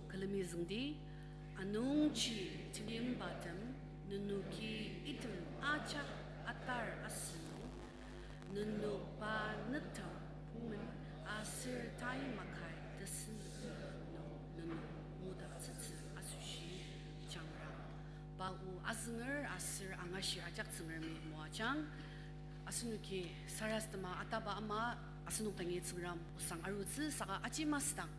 Külemi züngdi, anungji telimbatem, nenoki item ajak atar asünung, nenok pa netem pumen aser tai makai tesem nung nenok modaktsütsü asoshi jangrang. Pa o azünger aser angashir ajak Tsüngremi moajang. Asenoki sarasadema ataba ama asenok dangi Tsüngrem osang arutsü saka aji masüdang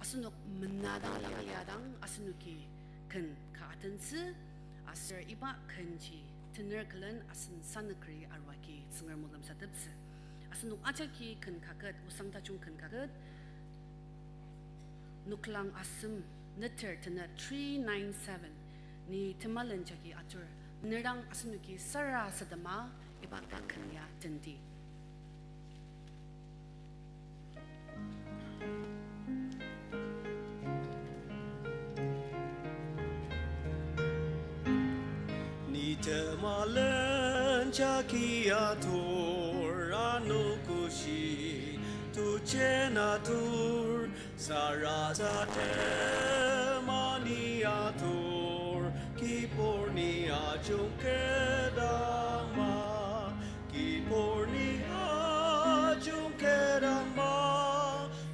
asenok menadang yangliadang asenoki ken ka atentsü aser iba kenji tener külen asen sanükri aruagi Tsüngrem o lemsateptsü. Asenok ajaki ken kaket, osang tajung ken kaket, noklang asem neter tenet three nine seven, ni temalen jagi atur, nerang asenoki sarasadema iba ken ya tendi. Ni temalen jagi atur, anogoshi tujen atur, sarasadema ni atur, kibur ni ajungkedangma, kibur ni ajungkedangma,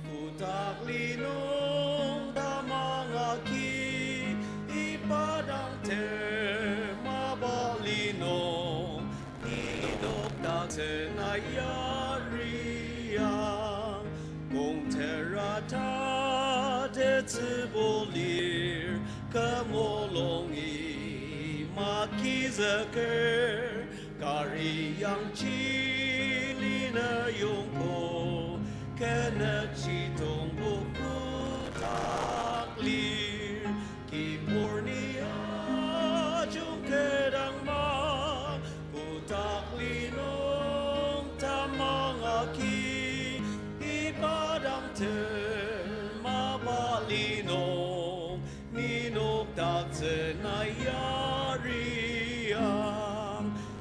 kotak li nung tamang agi, iba dang temaba li nung, ni idok dak Tena yariang, kongtera ta tetsübo lir, kü mulungi makizüker, kari yangji lina yongko, kena chitongbo kotak lir, kibur ni ajung kedang ma, kotak li nung tamang agi, iba dang tema ba li nung, ni nokdaktsüna yariang,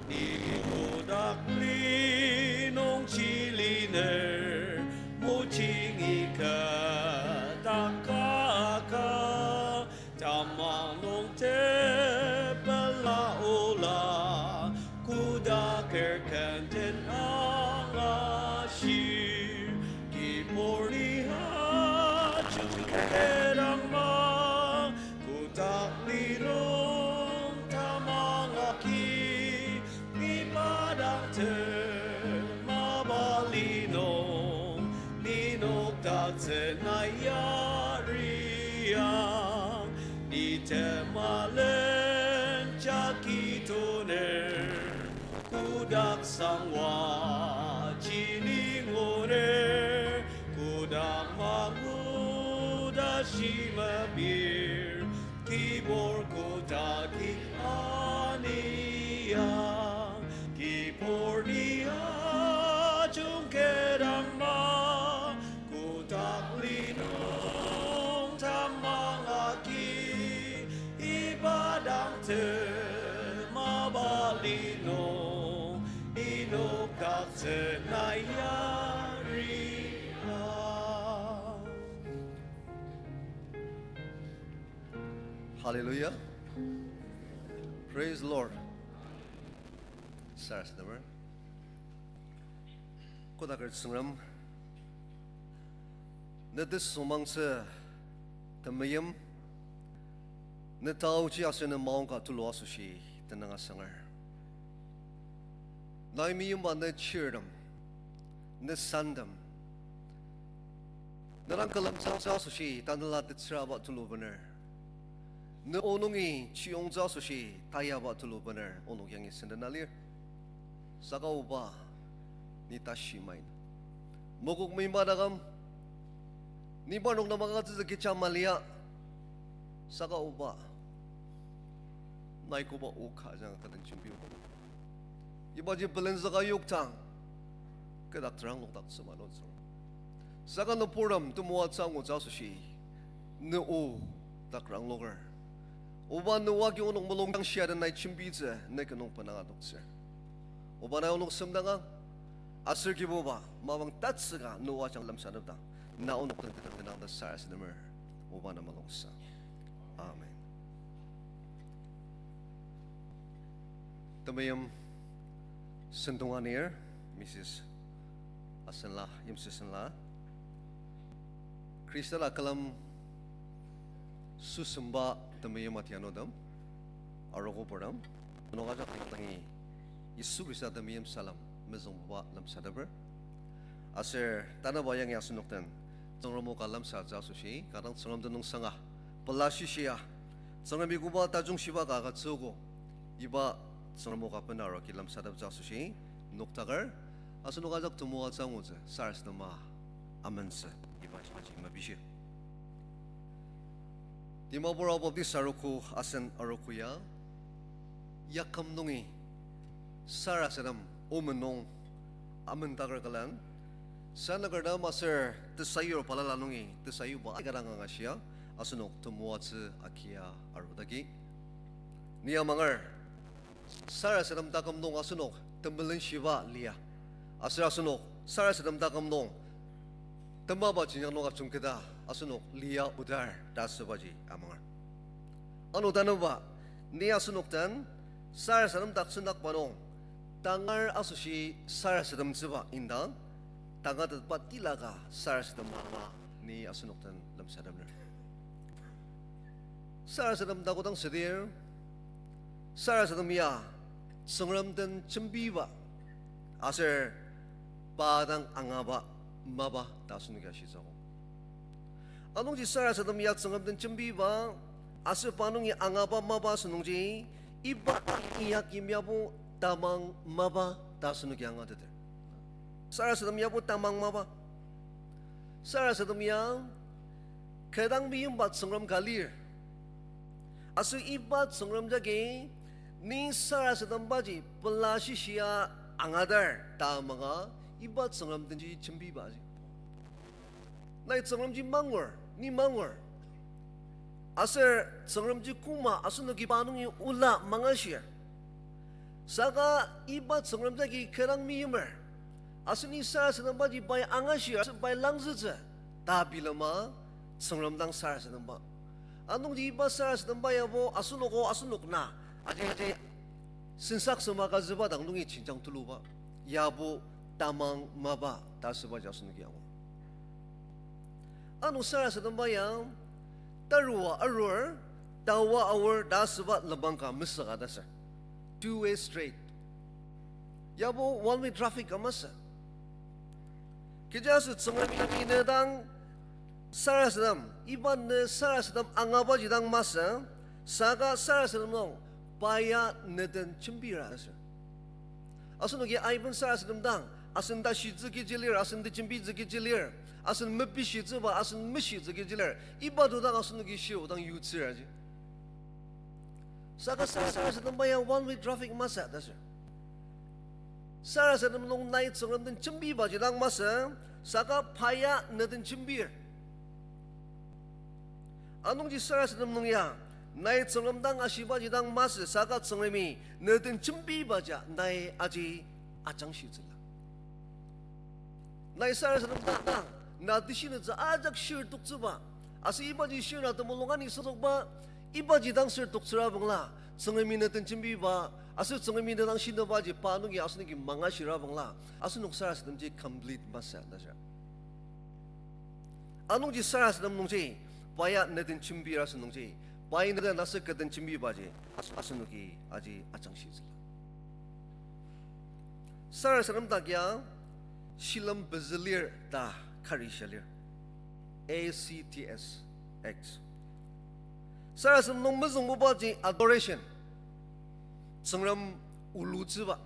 ni kotak li nung chiliner, mojingi kotak ka ka, tamang nung tepela ola, kodaker kenten angashir, kibur ni ajung kedang ma, kotak li nung tamang agi, iba dang tema ba li nung, ni nokdaktsüna yariang, ni temalen jagi toner, kodak sangwa ji ni nguner, kodak mangu ta shimabir, kibur kotaki aniang, kibur ni ajung kedang ma, kotak li nung tamang agi, iba dang tema ba li nung, ni nokdaktsüna yariang. Hallelujah. Praise the Lord. Sarasademer. Kodaker Tsüngrem, ne tesüngmangtsü temeim, ne taoji aser ne maongka tulu asoshi tenüng asanger. Nai meimba ne chirtem, ne santem, ne dang külemtsütsü asoshi tanela tetsüraba tulu bener. Ne o nungi chiyongtsü asoshi tayaba tulu bener onok yangi sendena lir. Saka Oba, ni tashi maina. Mokok meimba taküm, ni parnok nem agütsütsü kecha malia. Saka Oba, nai koba o ka ajanga kü den jembi oba. Ibaji belenzüka yokdang, kü dak terang lokdaktsüba lotsür. Saka nüburtem temoatsü angutsü asoshi, ne o dak rangloker. Oba ne o agi onok mulung jangshia den nai jembitsü ne ki nung benanga toktsür. Oba nai onok semdangang, aser Kibuba, mapang tatsüka ne o ajanga lemsatepdang, na onok den tenang tenang ta sarasademer, Oba na mulungsa. Amen. Temeim sentong anir, Missus Asenla, Yimsüsenla. Khrista la külem süsemba temeim atianutem, arogo purtem, nung ajak tangi Yisu Khrista temeim salem mezüngbuba lemsateper. Aser tanaba yangi asenok den Tsüngrem o ka lemsatsü asoshi, kü dang Tsüngrem tenüngsanga pela shishia, Tsüngremi koba tajung shiba ka agütsüogo, iba Tsüngrem o ka bena aroki lemsateptsü asoshi noktaker, asenok ajak temoatsü angutsü sarasadema amentsü iba shibaji mepishir. Dimapur Ao Baptist Arogo asen arogo ya, yaküm nungi sarasadem omen nung amentaker külen, sanakertem aser tesayur balala nungi tesayuba aika dang angashia, asenok temoatsü akia arudaki. Ni amanger, sarasadem taküm nung asenok temelen shiba lia. Aser asenok sarasadem taküm nung temaba jenjang nung ajungketa asenok lia odar ta asübaji amanger. Ano tanüba, ni asenok den sarasadem dak tsüngdakba nung, tangar asoshi sarasademtsüba indang, tangatetba tilaka sarasadem mama ni asenok den lemsatemer. Sarasadem dak kodang südir, sarasadem ya Tsüngrem den jembiba Aser pa dang angaba mapa ta asenoki ashitsü akok. Anungji sarasadem ya Tsüngrem den jembiba, aser pa nungi angaba mapa asünungji, iba inyak yimyabo tamang mapa ta asenoki angateter. Sarasadem yabo tamang mapa. Sarasadem ya, kü dang meimba Tsüngrem ka lir. Aser iba Tsüngrem jagi, ni sarasadembaji pela shishia angadar ta manga, iba Tsüngrem denji jembibaji. Nai Tsüngremji mangur, ni mangur. Aser Tsüngremji koma asenoki pa nungi ola mangashir. Saka iba Tsüngrem jagi kü dang meimer. Aser ni sarasadembaji pai angashir, aser pai langzütsü, ta bilema Tsüngrem dang sarasademba. Anungji iba sarasademba yabo asenoko asenok na, aji aji sensaksema ka züba dang nungi jenjang tuluba, yabo tamang mapa ta asübaji asenoki angur. Ano sarasademba ya, tarua arur, tawa aor ta asüba lenmang ka mesüka ta sür. Two-way street. Yabo one-way traffic ka masü. Kechiaser Tsüngremi ne dang sarasadem, iba ne sarasadem angabaji dang masü, saka sarasadem nung pa ya ne den jembira ta sür. Asenoki aiben sarasadem dang, asen tashitsü kechi lir, asen tejembitsü kechi lir, asen mepishitsüba, asen meshitsü kechi lir, iba to dang asenoki shio dang yutsür aji. Saka sarasademba ya one-way traffic masü ta sür. Sarasadem nung nai Tsüngrem den jembibaji dang masü, saka pa ya ne den jembir. Anungji sarasadem nung ya, nai Tsüngrem dang ashibaji dang masü saka Tsüngremi ne den jembibaji nai aji ajangshitsüla. Nai sarasadem dang, na teshinütsü ajak shir toktsüba, aser ibaji shir na temulung ani sotokba, ibaji dang sür toktsüra bangla, Tsüngremi ne den jembiba, aser Tsüngremi ne dang shinübaji pa nungi asenoki mangashira bangla, asenok sarasademji complete masü ta sür. Anungji sarasadem nungji, pa ya ne den jembir asü nungji, pai ne den aser kü den jembibaji, as-, asenoki aji ajangshitsüla. Sarasadem dak ya, shilem pezü lir ta kari shia lir. A C T S X. Sarasadem nung mezüngbubaji adoration. Tsüngrem ulutsüba.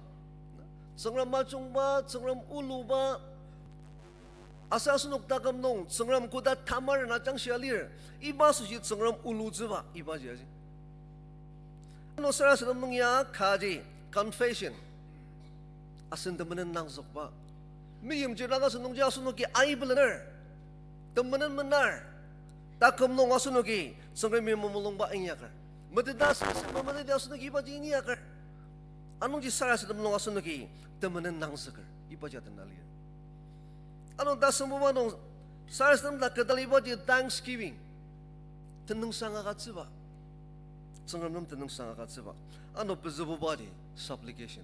Tsüngrem majungba, Tsüngrem uluba. Aser asenok taküm nung Tsüngrem koda tamaren ajangshia lir, iba asoshi Tsüngrem ulutsüba, ibaji aji. Ano sarasadem nung ya kaji, confession. Asen temenen nangzükba. Meimchir dang asü nungji asenoki aibelener. Temenen menar. Taküm nung asenoki Tsüngremi mamulungba inyaker. Meteta sasa memeteti asenoki ibaji inyaker. Anungji sarasadem nung asenoki temenen nangzüker. Ibaji atena lir. Ano tasembuba nung sarasadem dak kedalibaji thanksgiving. Tenüngsang agütsüba. Tsüngrem nem tenüngsang agütsüba. Ano pezübubaji supplication.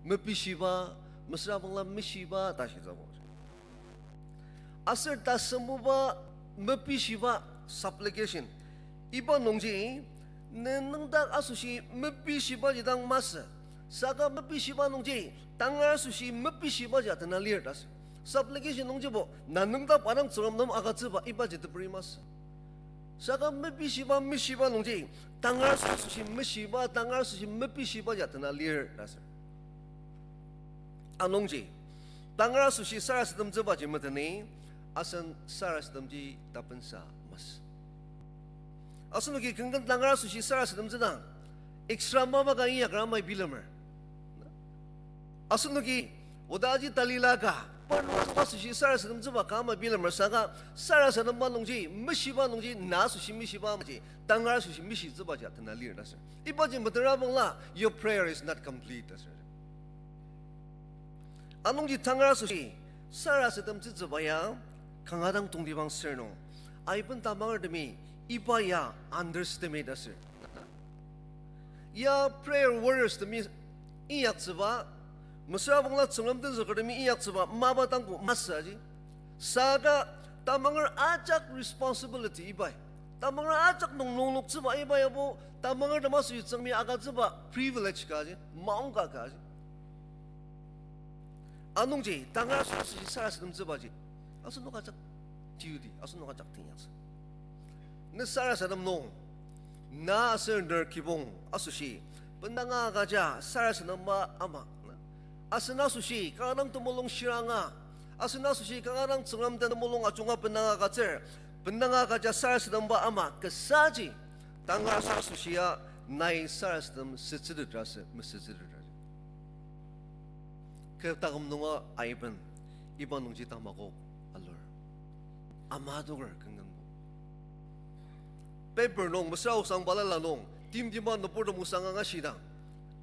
Mepishiba, mesüra bangla meshiba ta shitsübo. Aser tasembuba mepishiba supplication. Iba nungji, ne nüngdak asoshi mepishibaji dang masü. Saka mepishiba nungji, tangar asoshi mepishibaji atena lir ta sür. Supplication nungjibo, na nüngdak pa dang Tsüngrem nem agütsüba ibaji teperi masü. Saka mepishiba, meshiba nungji, tangar asoshi meshiba, tangar asoshi mepishibaji atena lir ta sür. Anungji, tangar asoshi sarasademtsübaji meteni, asen sarasademji tapensa masü. Asenoki kengken tangar asoshi sarasademtsüdang, extra mapa ka inyakra amai bilemer. Asenoki odaji talila ka, parnok asoshi sarasademtsüba ka ama bilemer saka, sarasademba nungji, meshiba nungji, na asoshi meshiba amaji, tangar asoshi meshitsübaji atena lir ta sür. Ibaji metera bangla, your prayer is not complete ta sür. Anungji tangar asoshi, sarasademtsütsüba ya, kanga dang tongtibang sür nung, aiben tamangertemi, iba ya underestimate asür. Ya prayer warriors temi inyaktsüba, mesüra bangla Tsüngrem tenzükertemi inyaktsüba mapa tangbo masü aji. Saka tamanger ajak responsibility ibai. Tamanger ajak nung nungloktsüba iba yabo, tamangertem asoshi Tsüngremi agütsüba privilege ka aji, maongka ka aji. Anungji, tangar asoshi sarasademtsübaji, asenok ajak duty, asenok ajak tenyaktsü. Ne sarasadem nung, na aser ner kibong asoshi, bendanga agüja sarasademba ama. Asen asoshi kanga dang temulung shiranga, asen asoshi kanga dang Tsüngrem den temulung ajunga bendanga agütsür, bendanga agüja sarasademba ama kasaji, tangar asoshia nai sarasadem sütsütetra sü mesütsütetra. Kü taküm nunga aiben, iba nungji tamakok alur. Ama toker kenkenbo. Paper nung mesüra osang balala nung, timtima nüburtem osang angashidang,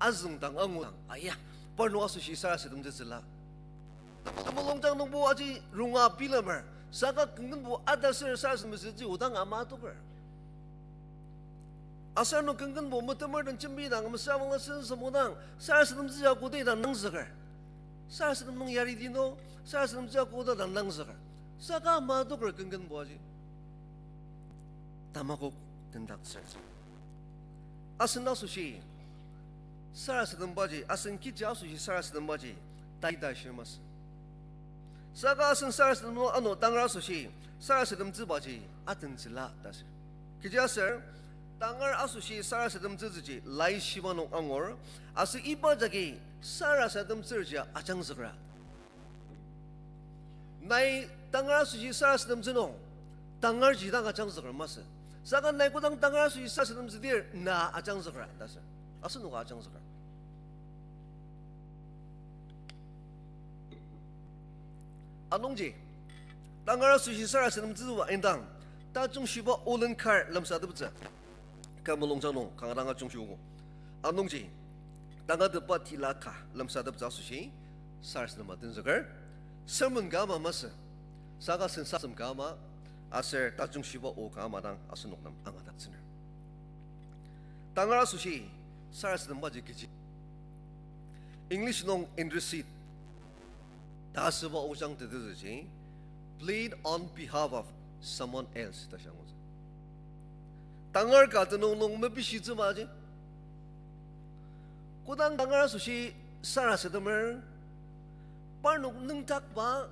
azüngdang angudang, aya, parnok asoshi sarasademtsütsüla. Temulung jang nungbo aji runga bilemer, saka kenkenbo adaser sarasadem mesütsü odang ama toker. Aser ano kenkenbo metemer den jembidang, mesüra bangla sen semodang, sarasademtsü ya koda dang nangzüker. Sarasadem nung yariti no, sarasademtsü ya koda dang nangzüker. Saka ama toker kenkenbo aji. Tamakok tendaktsür. Asen asoshi sarasadembaji, asen kechi asoshi sarasadembaji, taita shir masü. Saka asen sarasadem nung ano tangar asoshi sarasademtsübaji atentsüla ta sür. Kechiaser, tangar asoshi sarasademtsütsüji laishiba nung angur, aser iba jagi sarasademtsürjia ajangzükra. Nai tangar asoshi sarasademtsü nung, tangarji dang ajangzüker masü. Saka nai kodang tangar asoshi sarasademtsüdir na ajangzükra ta sür. Asenoka ajangzüker. Anungji, tangar asoshi sarasademtsüba indang, tajungshiba olen kar lemsateptsü. Kü mulungjang nung kanga dang ajungshiogo. Anungji, tangatetba tila ka lemsateptsü asoshi sarasadema tenzüker. Sermon ka ama masü, saka sensatsem ka ama, aser tajungshiba o ka ama dang asenok nem angadaktsüner. Tangar asoshi sarasadembaji kechi, English nung intercede ta asüba ojang tetezüji, plead on behalf of someone else ta shiangutsü. Tangar ka tenüng nung mepishitsübaji. Kodang tangar asoshi sarasademer, parnok nüngdakba,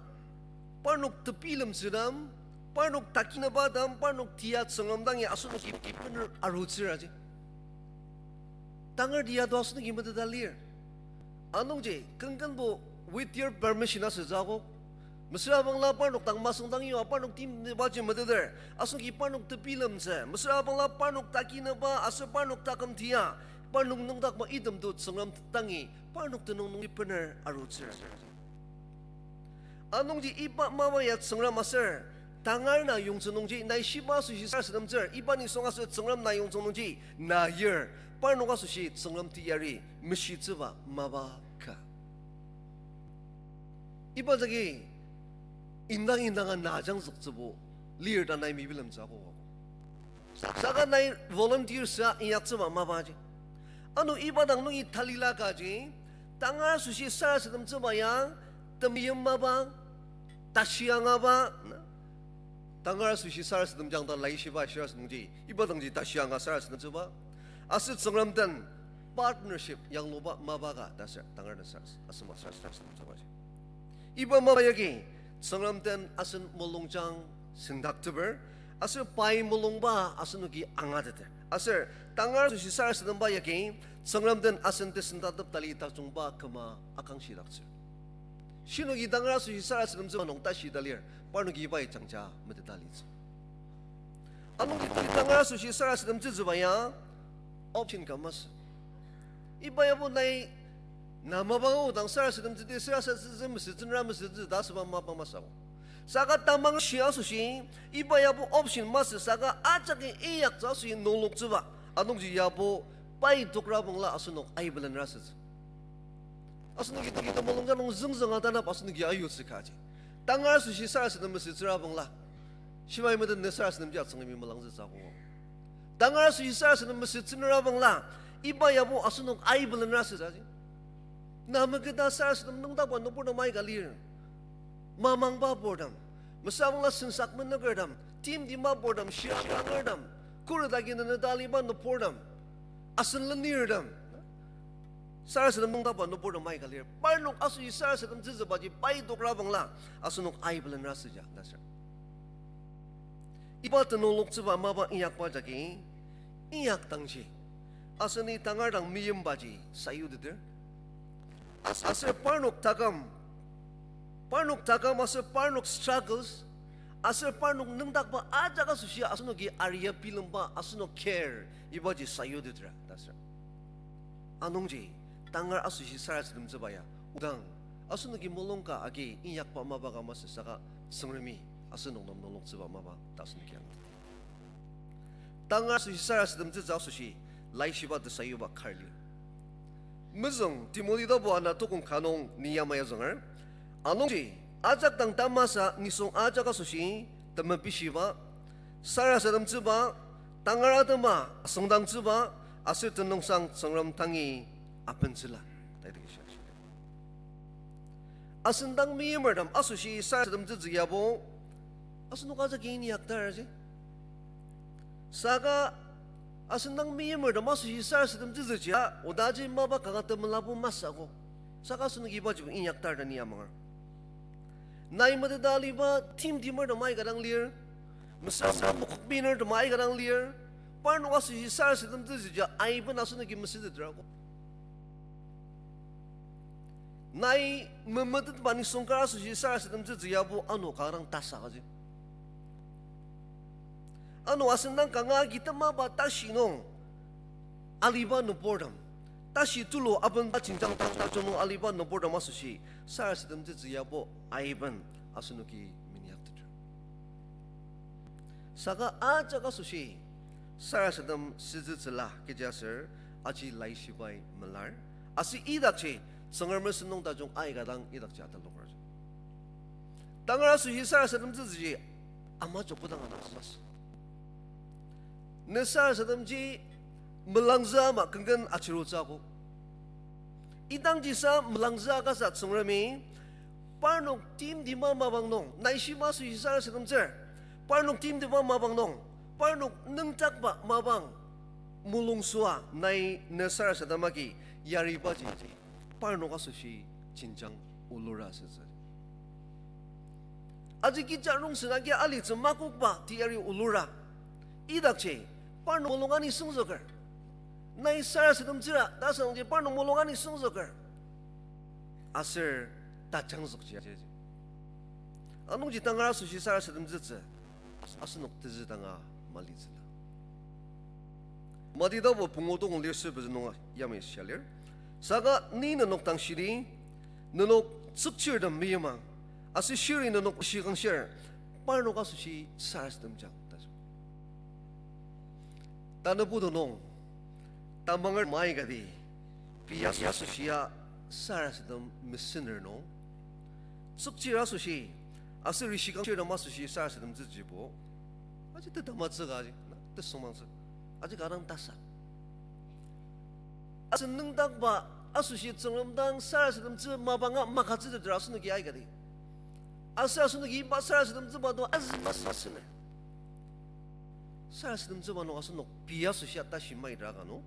parnok tebilemtsütem, parnok takinaba tem, parnok tia Tsüngrem dangi asenoki bener arutsüraji. Tangar tia to asenoki meteta lir. Anungji, kenkenbo with your permission asütsü akok. Mesüra bangla parnok dang masüngdang yua, parnok timtibaji meteter, asenoki parnok tebilemtsü, mesüra bangla parnok takinaba aser parnok taküm tia, parnok nüngdakba item to Tsüngrem dangi parnok tenüng nungi bener arutsür. Anungji iba mapa ya Tsüngrem aser, tangar na yongtsü nungji, nai shiba asoshi sarasademtsür, iba nisung aser Tsüngrem na yongtsü nungji, na yir, parnok asoshi Tsüngrem teyari, meshitsüba mapa ka. Iba jagi indang indanga na ajangzüktsübo lir ta nai mebilemtsü akok. Saka nai volunteer sa inyaktsüba mapaji. Ano iba dang nungi talila kaji, tangar asoshi sarasademtsüba ya, temeim mapa, tashi angaba, na. Tangar asoshi sarasademjang ta laishiba shira asünungji, iba dangji tashi anga sarasademtsüba. Aser Tsüngrem den partnership yangluba mapa ka ta ser, tangar den sar-, asema sarasademtsübaji. Iba mapa yagi, Tsüngrem den asen mulungjang sendakteper, aser pai mulungba asenoki angateter. Aser tangar asoshi sarasademba yagi, Tsüngrem den asen tesendatep tali tajungba küma akangshidaktsür. Shinoki tangar asoshi sarasademtsüba nung tashi talir, parnoki ibai jangja meteta litsü. Anungji tangar asoshi sarasademtsütsüba ya, option ka masü. Iba yabo nai, na mapa odang sarasademtsüdi, sarasademtsü mesütsünra mesütsü ta asüba mapa masü. Saka tamang shi asoshi, iba yabo option masü saka ajaki inyaktsü asoshi nungloktsüba. Anungji yabo pai tokra bangla asenok aibelenra sütsü. Asenoki temulung ka nung züngzünga tanap asenoki ayutsü kaji. Tangar asoshi sarasadem mesütsüra bangla. Shimai meten ne sarasademji Tsüngremi melangzütsü akok. Tangar asoshi sarasadem mesütsünüra bangla. Iba yabo asenok aibelenra sütsü ji. Na meketa sarasadem nüngdakba nüburtem aika lir. Mamangba purtem. Mesüra bangla sensak menükertem. Timtima purtem. Shirangertem. Khuret agi neneta aliba nüburtem. Asen lenirtem. Sarasadem nüngdakba nüburtem aika lir. Parnok asoshi sarasademtsütsübaji pai tokrabangla asenok aibelenra süja ta sür. Iba tenüng loktsüba mapa inyakba jagi, inyakdangji, aseni tangar dang meyimbaji sayuteter. Aser parnok taküm, parnok taküm aser parnok struggles, aser parnok nüngdakba ajak asoshi asenoki aria bilemba asenok care, ibaji sayuteter ta sür. Anungji, tangar asoshi sarasademtsüba ya, odang, asenoki mulung ka agi inyakba mapa ka masü saka Tsüngremi asenok nem nüng loktsüba mapa ta asenoki angur. Tangar asoshi sarasademtsütsü asoshi, laishiba tesayuba kar lir. Mezüng Timothy tapu ana tokong ka nung ni yamai azünger. Anungji, ajak dang tamasa nisung ajak asoshi, temepishiba, sarasademtsüba, tangar atema asüngdangtsüba, aser tenüngsang Tsüngrem tangi abentsüla. Asen dang meimertem asoshi sarasademtsütsü yabo, asenok ajaki inyakdaraji. Saka asen dang meimertem asoshi sarasademtsütsüji a, odaji mapa kanga temelabu masü ako. Saka asenoki ibajibo inyakdar ta ni amanger. Nai meteta aliba timtimertem aika dang lir, mesüra mokokbinertem aika dang lir, parnok asoshi sarasademtsütsüji aiben asenoki mesüteter ako. Nai memetetba nisung kar asoshi sarasademtsütsü yabo ano kanga dang tasa kaji. Ano asen dang kanga agi temaba tashi nung aliba nüburtem, tashi tulu abenba jenjang tajung nung aliba nüburtem asoshi sarasademtsütsü yabo aiben asenoki minyakteter. Saka ajak asoshi sarasadem sütsütsüla kechiaser aji laishibai melar. Aser idakji Tsüngrem sentong tajung aika dang idakji ataloker. Tangar asoshi sarasademtsütsüji ama jokbo dang ana mas. Ne sarasademji melangzü ama kenken achirutsü akok. Idangji sa melangzü akasa Tsüngremi, parnok timtima mapang nung, nai shima asoshi sarasademtsür, parnok timtima mapang nung, parnok nüngdakba mapang mulungsüa nai ne sarasadem agi yaribaji, parnok asoshi jenjang olura asütsü. Aji kecha rongsen agi alitsü makokba teyari olura. Idakji, parnok mulung ani süngzüker. Nai sarasademtsüra ta asüngji parnok mulung ani süngzüker. Aser tajangzükji. Anungji tangar asoshi sarasademtsütsü, asenok tezü danga malitsüla. Mati tapu pungu tokong lir ser pezü nunga yamai shia lir. Saka ni nenok dang shidi, nenok tsükchirtem meyimang, aser shiri nenok shikangshir, parnok asoshi sarasademjang ta. Tanü putu nung, tamanger mai kati, pei asoshia sarasadem mesüner nung, tsükchir asoshi, aser shikangshirtem asoshi sarasademtsütsübo, aji tetamatsü ka aji, na, tesüngmangtsü, aji kanga dang tasa. Asen nüngdakba asoshi Tsüngrem dang sarasademtsü mapanga makatsüteter asenoki aikati. Aser asenoki iba sarasademtsüba to azü masü asüner. Sarasademtsüba nung asenok pei asoshi atashi maidra ka nung,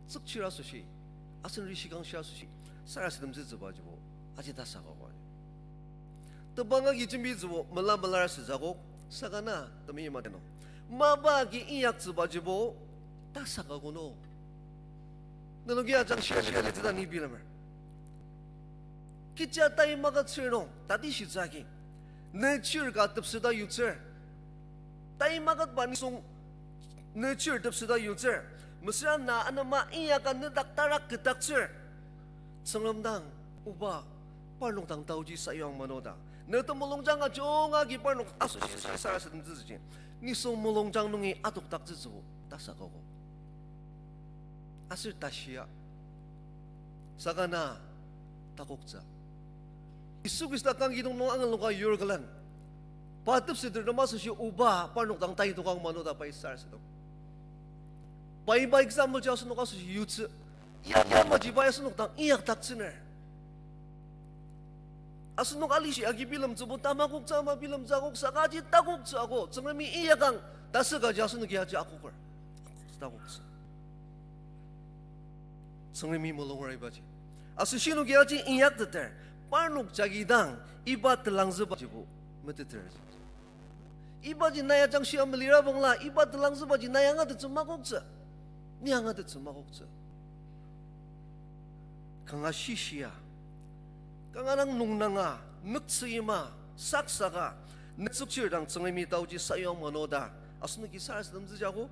tsükchir asoshi, asen rishikangshir asoshi, sarasademtsütsübajibo aji tasa ka ko. Tebang agi jembitsübo mela melar süzakok, saka na temeim ati nung, mapa agi inyaktsübajibo tasa ka ko no. Nenoki ajak shia shia litsü ta ni bilemer. Kecha tai makatsür nung, tati shitsü agi, ne chir ka tepseta yutsür. Tai makatba nisung ne chir tepseta yutsür. Mesüra na anema inyaka ne dak tarak ketaktsür. Tsüngrem dang, Oba, parnok dang taoji sayuang mano ta ne temulungjang ajunga agi parnok asoshi sarasademtsütsüji, nisung mulungjang nungi adokdaktsütsübo tasa ka ko. Aser tashia, saka na takoktsü. Yisu Khrista kangkidong nung angaluka yur külen, pa tepseter tema asoshi Oba parnok dang taitokang mano ta pai sarasadem. Pai pa example ji asenok asoshi yutsü. Ya, yamaji pai asenok dang inyakdaktsüner. Asenok alishi agi bilemtsübo tamakoktsü ama bilemtsü akok, saka aji takoktsü ako, Tsüngremi inyakang ta sü kaji asenoki aji akoker. Takoktsü. Tsüngremi mulunger ibaji. Aser shinoki aji inyakteter, parnok jagi dang iba telangzübajibo meteter. Ibaji nai ajangshia melira bangla, iba telangzübaji nai angatettsü makoktsü. Ni angatettsü makoktsü. Kanga shishia, kanga dang nungnanga, nüktsü ima, saksaka, ne tsükchir dang Tsüngremi taoji sayuang mano ta asenoki sarasademtsüji akok.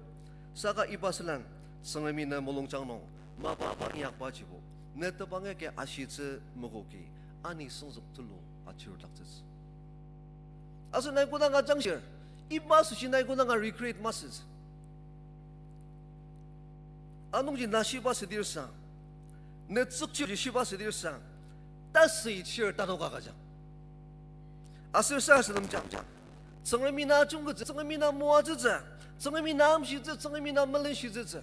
Saka iba sülen, Tsüngremi ne mulungjang nung mapa bang inyakbajibo, ne tebang agi ashitsü makoki, ani süngzük tulu achirudaktsütsü. Aser nai kodanga jangshir, iba asoshi nai kodanga regret masütsü. Anungji na shiba südir sang, ne tsükchirji shiba südir sang, tasü ichir tanoka kajang. Aser sarasademjang, Tsüngremi na ajungketsü, Tsüngremi na moatsütsü, Tsüngremi na amshitsü, Tsüngremi na melenshitsütsü.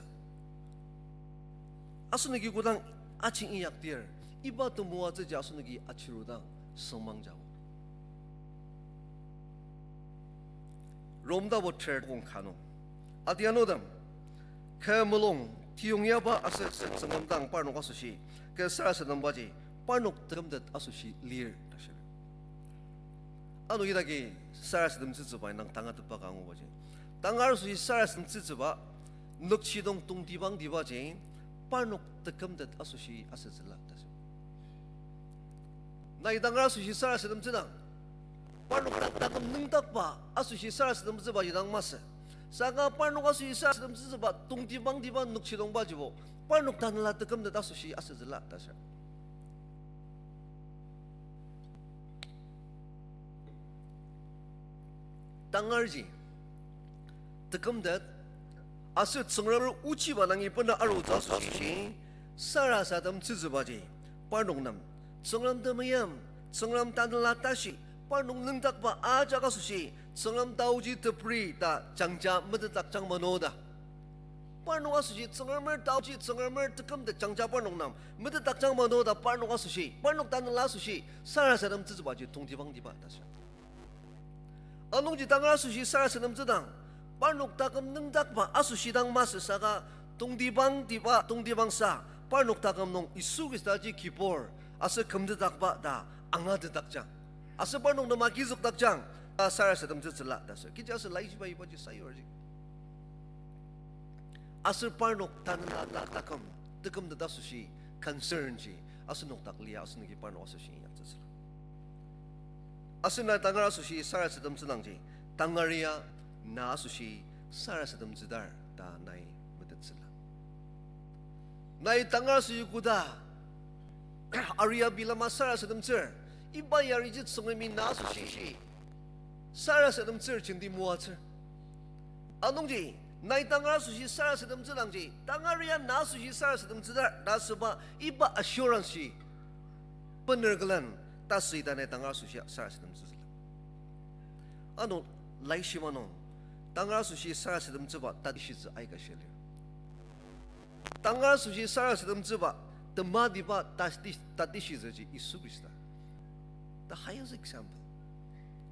Asenoki kodang aji inyakdir, iba temoatsüji asenoki achirudang süngmangja. Rom tapu ter kong ka nung, adianutem, kü mulung tiyongyaba aser Tsüngrem dang parnok asoshi kü sarasadembaji parnok tekümtet asoshi lir ta shir. Ano idaki sarasademtsütsüba indang tangatetba ka angubaji, tangar asoshi sarasademtsütsüba nükjidong tongtibangtibaji parnok tekümtet asoshi asütsüla ta shir. Nai tangar asoshi sarasademtsüdang, parnok dang taküm nüngdakba asoshi sarasademtsübaji dang masü. Saka parnok asoshi sarasademtsütsüba tongtibangtiba nükjidongbajibo parnok tanela tekümtet asoshi asütsüla ta shir. Tangarji tekümtet aser Tsüngrem ochiba dangi bena arutsü asoshi sarasademtsütsübaji parnok nem Tsüngrem temeim, Tsüngrem tanela tashi, parnok nüngdakba ajak asoshi Tsüngrem taoji tepri ta jangja metetdakjang mano ta. Parnok asoshi Tsüngremer taoji, Tsüngremer tekümtet jangja parnok nem metetdakjang mano ta parnok asoshi, parnok tanela asoshi sarasademtsütsübaji tongtibangtiba ta shir. Anungji tangar asoshi sarasademtsüdang, parnok taküm nüngdakba asoshi dang masü saka tongtibangtiba, tongtibangsa parnok taküm nung Yisu Khristaji kibur aser kümtetdakba ta angatetdakjang, aser parnok nem agizükdakjang ta sarasademtsütsüla ta shir. Kechiaser laishiba ibaji sayurji, aser parnok tanela na taküm, tekümtet asoshi concern ji asenok dak lia asenoki parnok asoshi inyaktsütsüla. Aser nai tangar asoshi sarasademtsüdangji, tangar ya na asoshi sarasademtsüdar ta nai metettsüla. Nai tangar asoshi koda aria bilema sarasademtsür, iba yariji Tsüngremi na asoshi sarasademtsür jenti moatsür. Anungji, nai tangar asoshi sarasademtsüdangji, tangar ya na asoshi sarasademtsüdar ta asüba iba assurance ji bener külen, tasü ita nai tangar asoshi sarasademtsütsüla. Ano laishiba nung, tangar asoshi sarasademtsüba tatishitsü aika shia lir. Tangar asoshi sarasademtsüba tematiba tati-, tatishitsüji Yisu Khrista, the highest example.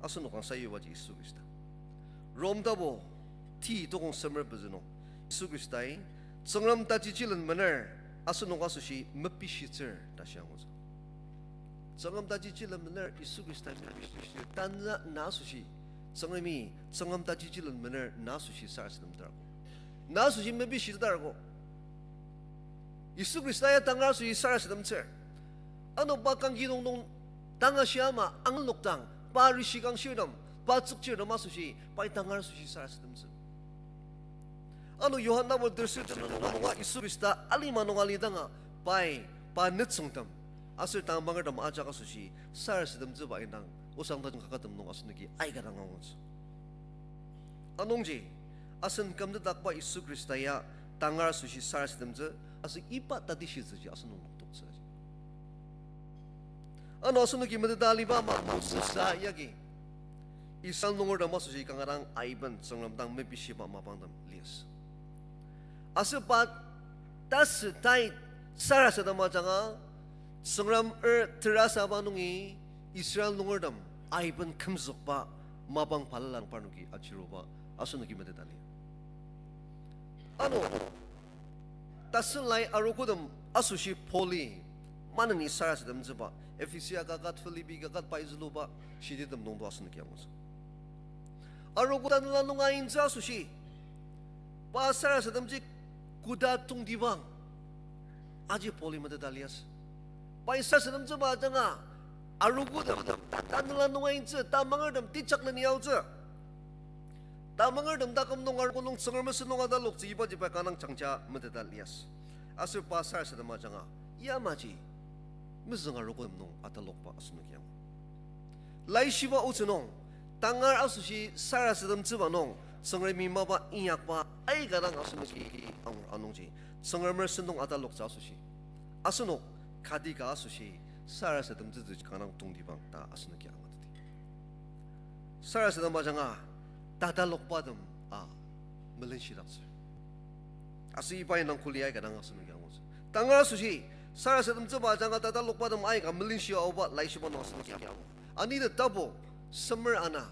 Asenok dang sayubaji Yisu Khrista. Rom tapu ti tokong semer pezü nung, Yisu Khristai, Tsüngrem tajichilen mener asenok asoshi mepishitsür ta shia angutsü. Tsüngrem tajichilen mener Yisu Khristai mepishitsür. Tanü na asoshi, Tsüngremi, Tsüngrem tajichilen mener na asoshi sarasademtsüdar ko, na asoshi mepishitsüdar ko. Yisu Khrista ya tangar asoshi sarasademtsür. Ano pa kangkidong nung tanga shia ama angelokdang, pa rishi kangshirtem, pa tsükchirtem asoshi, pai tangar asoshi sarasademtsü. Ano Johan tapu tersür tenet nung nunga Yisu Khrista alima nung alidanga, pai, pa nütsüngtem aser tamanger tem ajak asoshi sarasademtsüba indang Osang tajung kakatem nung asenoki aika dang angutsü. Anungji, asen kümtetdakba Yisu Khrista ya tangar asoshi sarasademtsü, aser iba tatishitsüji asenok nokdoktsü. Ano asenoki meteta aliba ama Moses-a yagi Israel nungertem asoshi kanga dang aiben Tsüngrem dang mepishiba mapangtem liasü. Aser pa tasü tai sarasadema ajanga, Tsüngrem er terasaba nungi Israel nungertem aiben kümzükba mapang balala nung parnoki achiruba asenoki meteta lir. Ano, tasü lai arogotem Asoshi Pauli maneni sarasademtsüba, Ephesia kaket, Philippi kaket pai züluba, shitettem nungdo asenoki angutsü. Arogo tanela nung aintsü asoshi, pa sarasademji koda tongtibang, aji Pauli meteta liasü. Pai sarasademtsüba ajanga, arogotem, tanela nung aintsü, tamangertem tejakleni aotsü. Tamangertem taküm nung arogo nung Tsüngrem sentong ataloktsü ibaji pai kanga jangja meteta liasü. Aser pa sarasadem ajanga, yamaji mezüng arogotem nung atalokba asenoki angu. Laishiba otsü nung, tangar asoshi sarasademtsüba nung, Tsüngremi mapa inyakba aika dang asenoki angur anungji, Tsüngremer sentong ataloktsü asoshi, asenok kati ka asoshi sarasademtsütsü kanga tongtibang ta asenoki angateti. Sarasadem ajanga tatalokbatem a melenshidaktsür. Aser iba indang kuli aika dang asenoki angutsü. Tangar asoshi sarasademtsüba ajanga tatalokbatem aika melenshi aoba laishiba nung asenoki angu. Anidi tapu semer ana,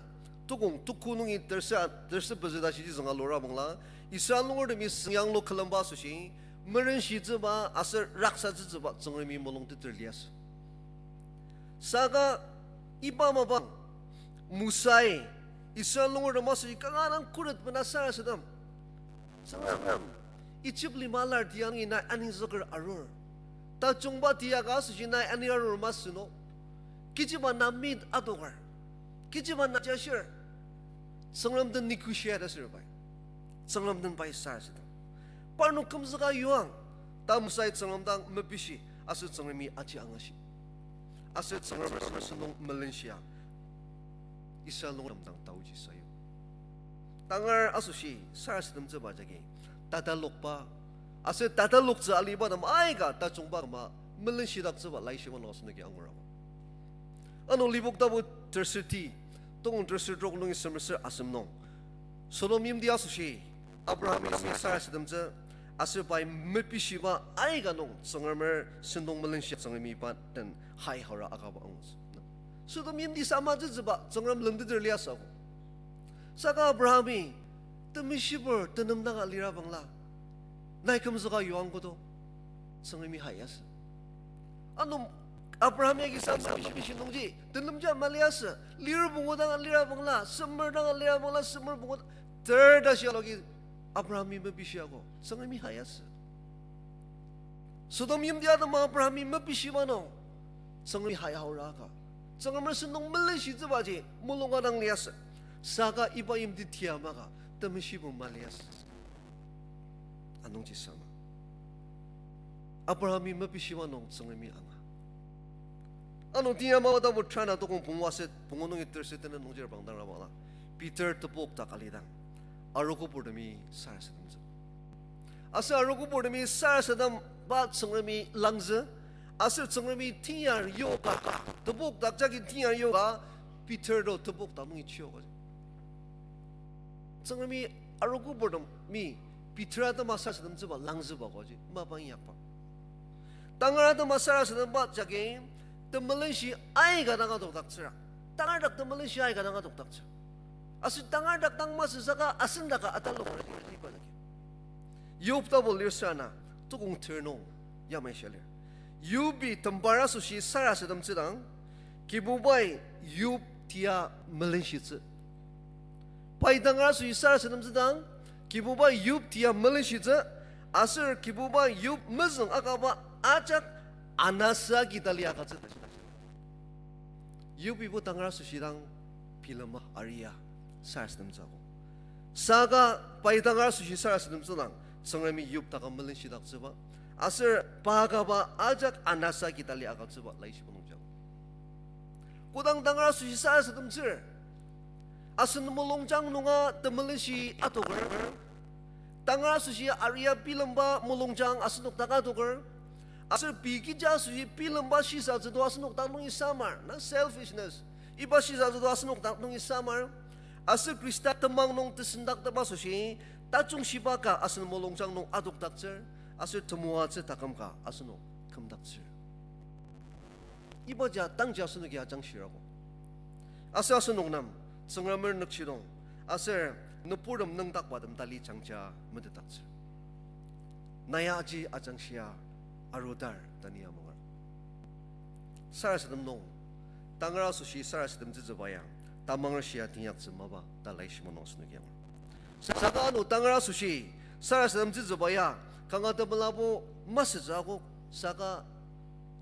tokong tuku nungi terse, terse pezü ta shiji zünga lura bangla, Israel nungertemi süngyanglu külemba asoshi, merenshitsüba aser raksatsütsüba Tsüngremi mulung teter liasü. Saka iba mapang, Mosai, Israel nungertem asoshi kanga dang khuret bena sarasadem, Tsüngrem, Egypt lima alar tiangi nai anizüker arur. Tajungba tiaka asoshi nai ani arur masü no. Kechiba na meet adoker, kechiba na jashir. Tsüngrem den negotiate asür pai. Tsüngrem den pai sarasadem. Parnok kümzüka yuang, ta Mosai Tsüngrem dang mepishi, aser Tsüngremi aji angashi. Aser Tsüngremer sentong melenshia Israel nungertem dang taoji sayu. Tangar asoshi sarasademtsüba jagi tatalokba, aser tataloktsü alibatem aika tajungba küma melenshidaktsüba laishiba nung asenoki angurabo. Ano Lipok tapu terseti, tokong terser trok nungi semer ser asem nung, Sodom yimti asoshi Abrahami sarasademtsü, aser pai mepishiba aika nung Tsüngremer sentong melenshia Tsüngremi pa den hai haora akaba angutsü. Sodom yimti samatsütsüba Tsüngrem lemteter liasü ako. Saka Abrahami temeshibur tenem danga lira bangla, nai kümzüka yuang kodo, Tsüngremi hai asü. Ano Abraham yagi sa mepishi nungji tenemja maliasü, lir pungu danga lira bangla, semer danga lira bangla, semer pungu ter ta shia aloki Abrahami mepishi ako, Tsüngremi hai asü. Sodom yimti atema Abrahami mepishiba nung, Tsüngremi hai haora aka, Tsüngremer sentong melenshitsübaji mulunga dang liasü. Saka iba yimti tia maka temeshibur maliasü. Anungji sama Abrahami mepishiba nung Tsüngremi anga. Ano Tiyama tapu trana tokong pungu aser pungu nungi terser tena nungji reprangdang rabangla, Peter tebok dak alidang, arogopurtemi sarasademtsü. Aser arogopurtemi sarasademba Tsüngremi langzü, aser Tsüngremi tiyar yoka, tebok dak jagi tiyar yoka, Peter to tebok dak nungi chioka. Tsüngremi arogopurtemi Peter atema sarasademtsüba langzüba koji mapa inyakba. Tangar atema sarasademba jagi temelenshi aika dang adokdaktsüra. Tangar dak temelenshi aika dang adokdaktsü. Aser tangar dak dang masü saka asendaka atalok iba jagi. Yob tapu lir sür ana, tokong ter nung yamai shia lir. Yobi tembar asoshi sarasademtsüdang, Kibubai Yob tia melenshitsü. Pai tangar asoshi sarasademtsüdang, Kibubai Yob tia melenshitsü, aser Kibubai Yob mezüng akaba ajak anasa agi tali agütsü. Yobibo tangar asoshi dang bilema aria sarasademtsü ako. Saka pai tangar asoshi sarasademtsüdang, Tsüngremi Yob dak melenshidaktsüba, aser pa akaba ajak anasa agi tali agütsüba laishiba nungji angu. Kodang tangar asoshi sarasademtsür, asen mulungjang nunga temelenshi adoker, tangar asoshi aria bilemba mulungjang asenok dak adoker, aser pei kecha asoshi bilemba shisatsü to asenok dak nungi samar, na selfishness, iba shisatsü to asenok dak nungi samar, aser Khrista temang nung tesendaktep asoshi tajung shiba ka asen mulungjang nung adokdaktsür, aser temoatsü taküm ka asenok kümdaktsür. Ibaji tangji asenoki ajangshir ako. Aser asenok nem Tsüngremer nükjidong, aser nüburtem nüngdakbatem tali jangja metetdaktsür. Nai aji ajangshia arudar ta ni amanger. Sarasadem nung, tangar asoshi sarasademtsütsüba ya, tamanger shia teinyaktsü mapa ta laishiba nung asenoki angur. Saka ano tangar asoshi sarasademtsütsüba ya, kanga temelabo masütsü akok, saka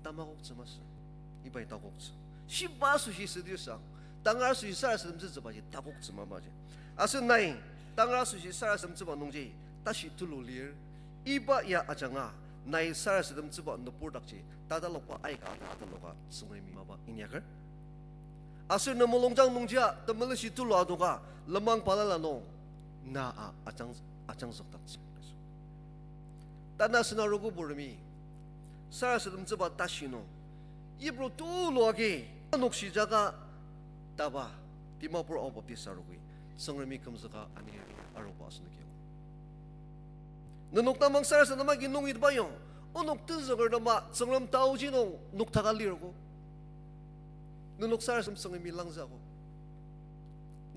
tamakoktsü masü. Ibai takoktsü. Shiba asoshi südir sang, tangar asoshi sarasademtsütsübaji takoktsü mapaji. Aser nai, tangar asoshi sarasademtsüba nungji, tashi tulu lir, iba ya ajanga, nai sarasademtsüba nübur dakji, tatalokba aika ataloka Tsüngremi mapa inyaker. Aser ne mulungjang nungjia, temelenshi tulu adoka, lenmang balala nung, na a ajang, ajangzükdaktsü. Tanü asen arogo buremi, sarasademtsüba tashi nung, yipru tulu agi, anokshijaka, taba, Dimapur Ao Baptist Arogoi, Tsüngremi kümzüka anir aruba asenoki angur. Nenok tamang sarasadem agi nungitba yong, onok tenzüker tema Tsüngrem taoji nung noktaka lirko. Nenok sarasadem Tsüngremi langzüko.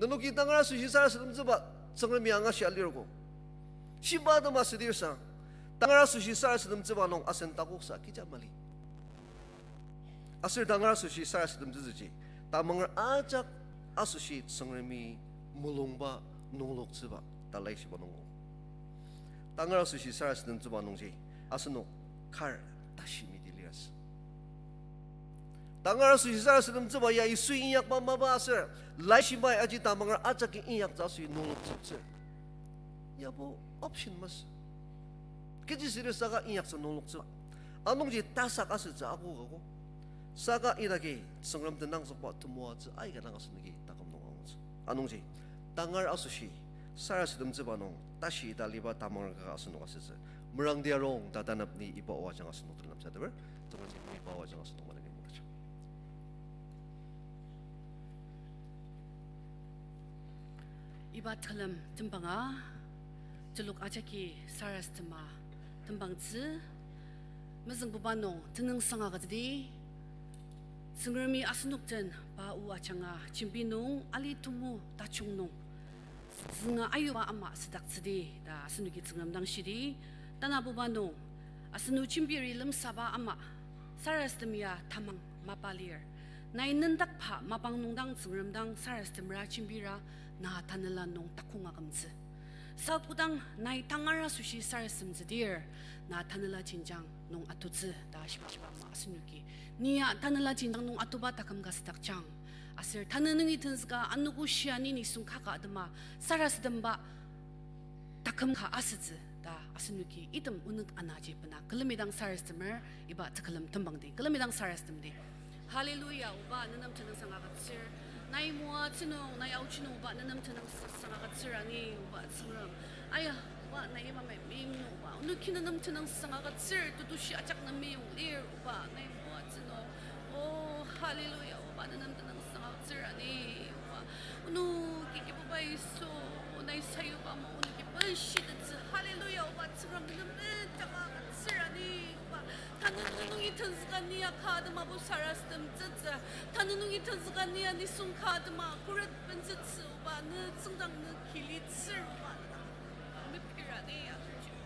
Nenoki tangar asoshi sarasademtsüba Tsüngremi angashia lirko. Shiba atema südir sang, tangar asoshi sarasademtsüba nung asen takoksa kecha mali. Aser tangar asoshi sarasademtsütsüji, tamanger ajak asoshi Tsüngremi mulungba nungloktsüba ta laishiba nungo. Tangar asoshi sarasademtsüba nungji, asenok kar tashi miti liasü. Tangar asoshi sarasademtsüba ya Yisui inyakba mapa aser, laishibai aji tamanger ajaki inyaktsü asoshi nungloktsütsü. Yabo option masü. Kechi südir saka inyaktsü nungloktsüba. Anungji tasak asütsü akokako. Saka idaki Tsüngrem tenangzükba temoatsü aika dang asenoki taküm nung angutsü. Anungji, tangar asoshi, sarasademtsüba nung, tashi ita liba tamanger ka asenok asütsü. Merangdi arung ta tanap ni iba o ajanga asenok telemsateper, Tsüngrem iba o ajanga asenok maneni moketjang. Iba tekülem tembanga, telok ajaki sarasadema tembangtsü, mezüngbuba nung tenüngsang agütsüdi, Tsüngremi asenok den pa o ajanga jembi nung ali tumu tajung nung zünga ayuba ama südaktsüdi ta asenoki Tsüngrem dang shidi, tanabuba nung, asenok jembiri lemsaba ama, sarasadem ya tamang mapa lir. Nai nendakba mapang nung dang Tsüngrem dang sarasademra jembira na tanela nung takong akümtsü. Sa kodang nai tangar asoshi sarasademtsüdir, na tanela jenjang nung atutsü ta shiba shiba ama asenoki. Ni ya tanela jenjang nung atuba taküm ka südakjang. Aser tanü nungi tenzüka anogo shia ni nisung kaka atema sarasademba taküm ka asütsü ta asenoki item onük anaji bena külemidang sarasademer iba tekülem tembangdi. Külemidang sarasademdi. Hallelujah, Oba, nenem tenüngsang agütsür. Nai moatsü nung, nai aochi nung, Oba, nenem tenüngsang agütsür ani, Oba, Tsüngrem. Aya, Oba, nai yamai meim nung, Oba, onoki nenem tenüngsang agütsür, tetushi ajak nem meyong lir, Oba, nai moatsü nung. Oh, hallelujah, Oba, nenem tenüngsang agütsür ani, Oba. Onoki Kibuba Yisu, nai sayuba ama onoki benshitetsü. Hallelujah, Oba Tsüngrem, nenem bendanga agütsür ani, Oba. Tanü nungi tenzüka ni ya ka atema bo sarasademtsütsü. Tanü nungi tenzüka ni ya nisung ka atema khuret bentsütsü, Oba. Ne tsüngdang ne kilitsür, Oba. Mepira ni ya,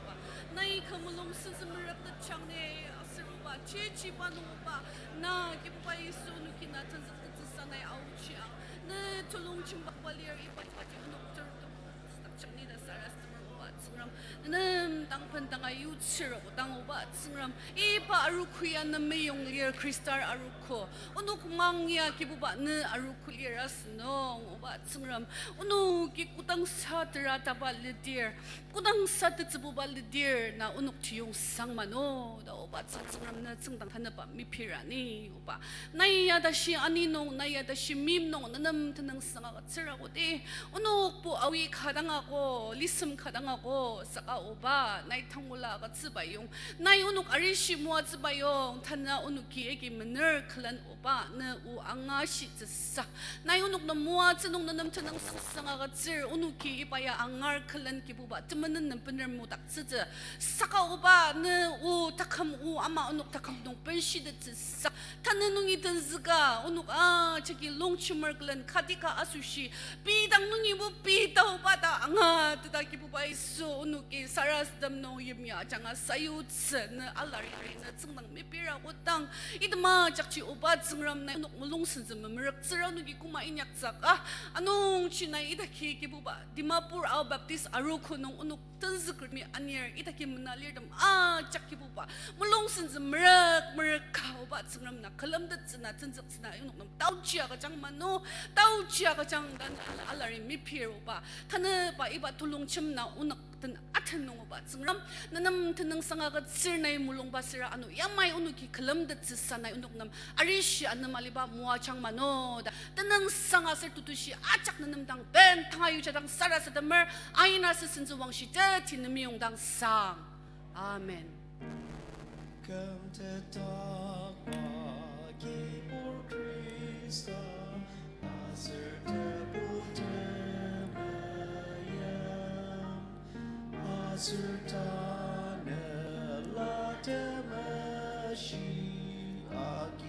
Oba. Nai kü mulung sentsü mereptetjang ni aser, Oba, chichiba nung, Oba, na Kibuba Yisu onoki na tenzüktetsüsa nai aochia. Ne tulung chimbakba lir iba jaji onok ter tebok stakjang ni ta sarasademer, Oba Tsüngrem. Nenem dang bendanga yutsür odang, Oba Tsüngrem. Iba arogo ya ne meyong lir, Khristar arogo. Onok mang ya Kibuba ne arogo lir asünung, Oba Tsüngrem. Onoki kodang sa tera taba lidir, kodang sa tetsübuba lidir, na onok tiyong sang mano ta, Oba Tsü-, Tsüngrem, ne tsüngdang tanüba mepira ni, Oba. Nai ya tashi ani nung, nai ya tashi meim nung, nenem tenüngsang agütsür akodi. Onokbo awi ka dang ako, lisem ka dang ako, saka, Oba, nai tangula agütsüba yong. Nai onok arishi moatsüba yong, tanü onoki agi mener külen, Oba, ne o angashitsüsa. Nai onok nem moatsü nung nenem tenüngsang agütsür, onoki iba ya angar külen Kibuba temenen nem bener modaktsütsü. Saka, Oba, ne o taküm o ama onok taküm nung benshitetsüsa. Tanü nungi tenzüka onok ajaki longjemer külen kati ka asoshi, pei dang nungibo pei taoba ta angateta Kibuba Yisu. Onoki sarasadem nung yimya ajanga sayutsü ne alari ne tsüngdang mepira kodang, item ajakji oba Tsüngrem nai onok mulung sentsü memerüktsüra, onoki koma inyaktsüka. Anungji nai idaki Kibuba, Dimapur Ao Baptist arogo nung onok tenzükermi anir idaki mena lirtem ajak Kibuba, mulung sentsü merük merük ka oba Tsüngrem na külemtettsü na tenzüktsü na onok nem taochi agüjang mano, taochi agüjang ta na alari mepir oba. Tanüba iba tulongjem na onok den aten nung oba Tsüngrem, ne nem tenüngsang agütsür nai mulungba süra ano yamai onoki külemtettsüsa nai onok nem arishi anem aliba moajang mano ta tenüngsang aser tetushi ajak ne nem dang ben tanga yuja dang sarasademer, aina sü sentsü wangshi teti ne meyong dang sang. Amen. Kümtetdakba Kibur Khrista, aser Tebu temeim, aser Tanela Temeshi agi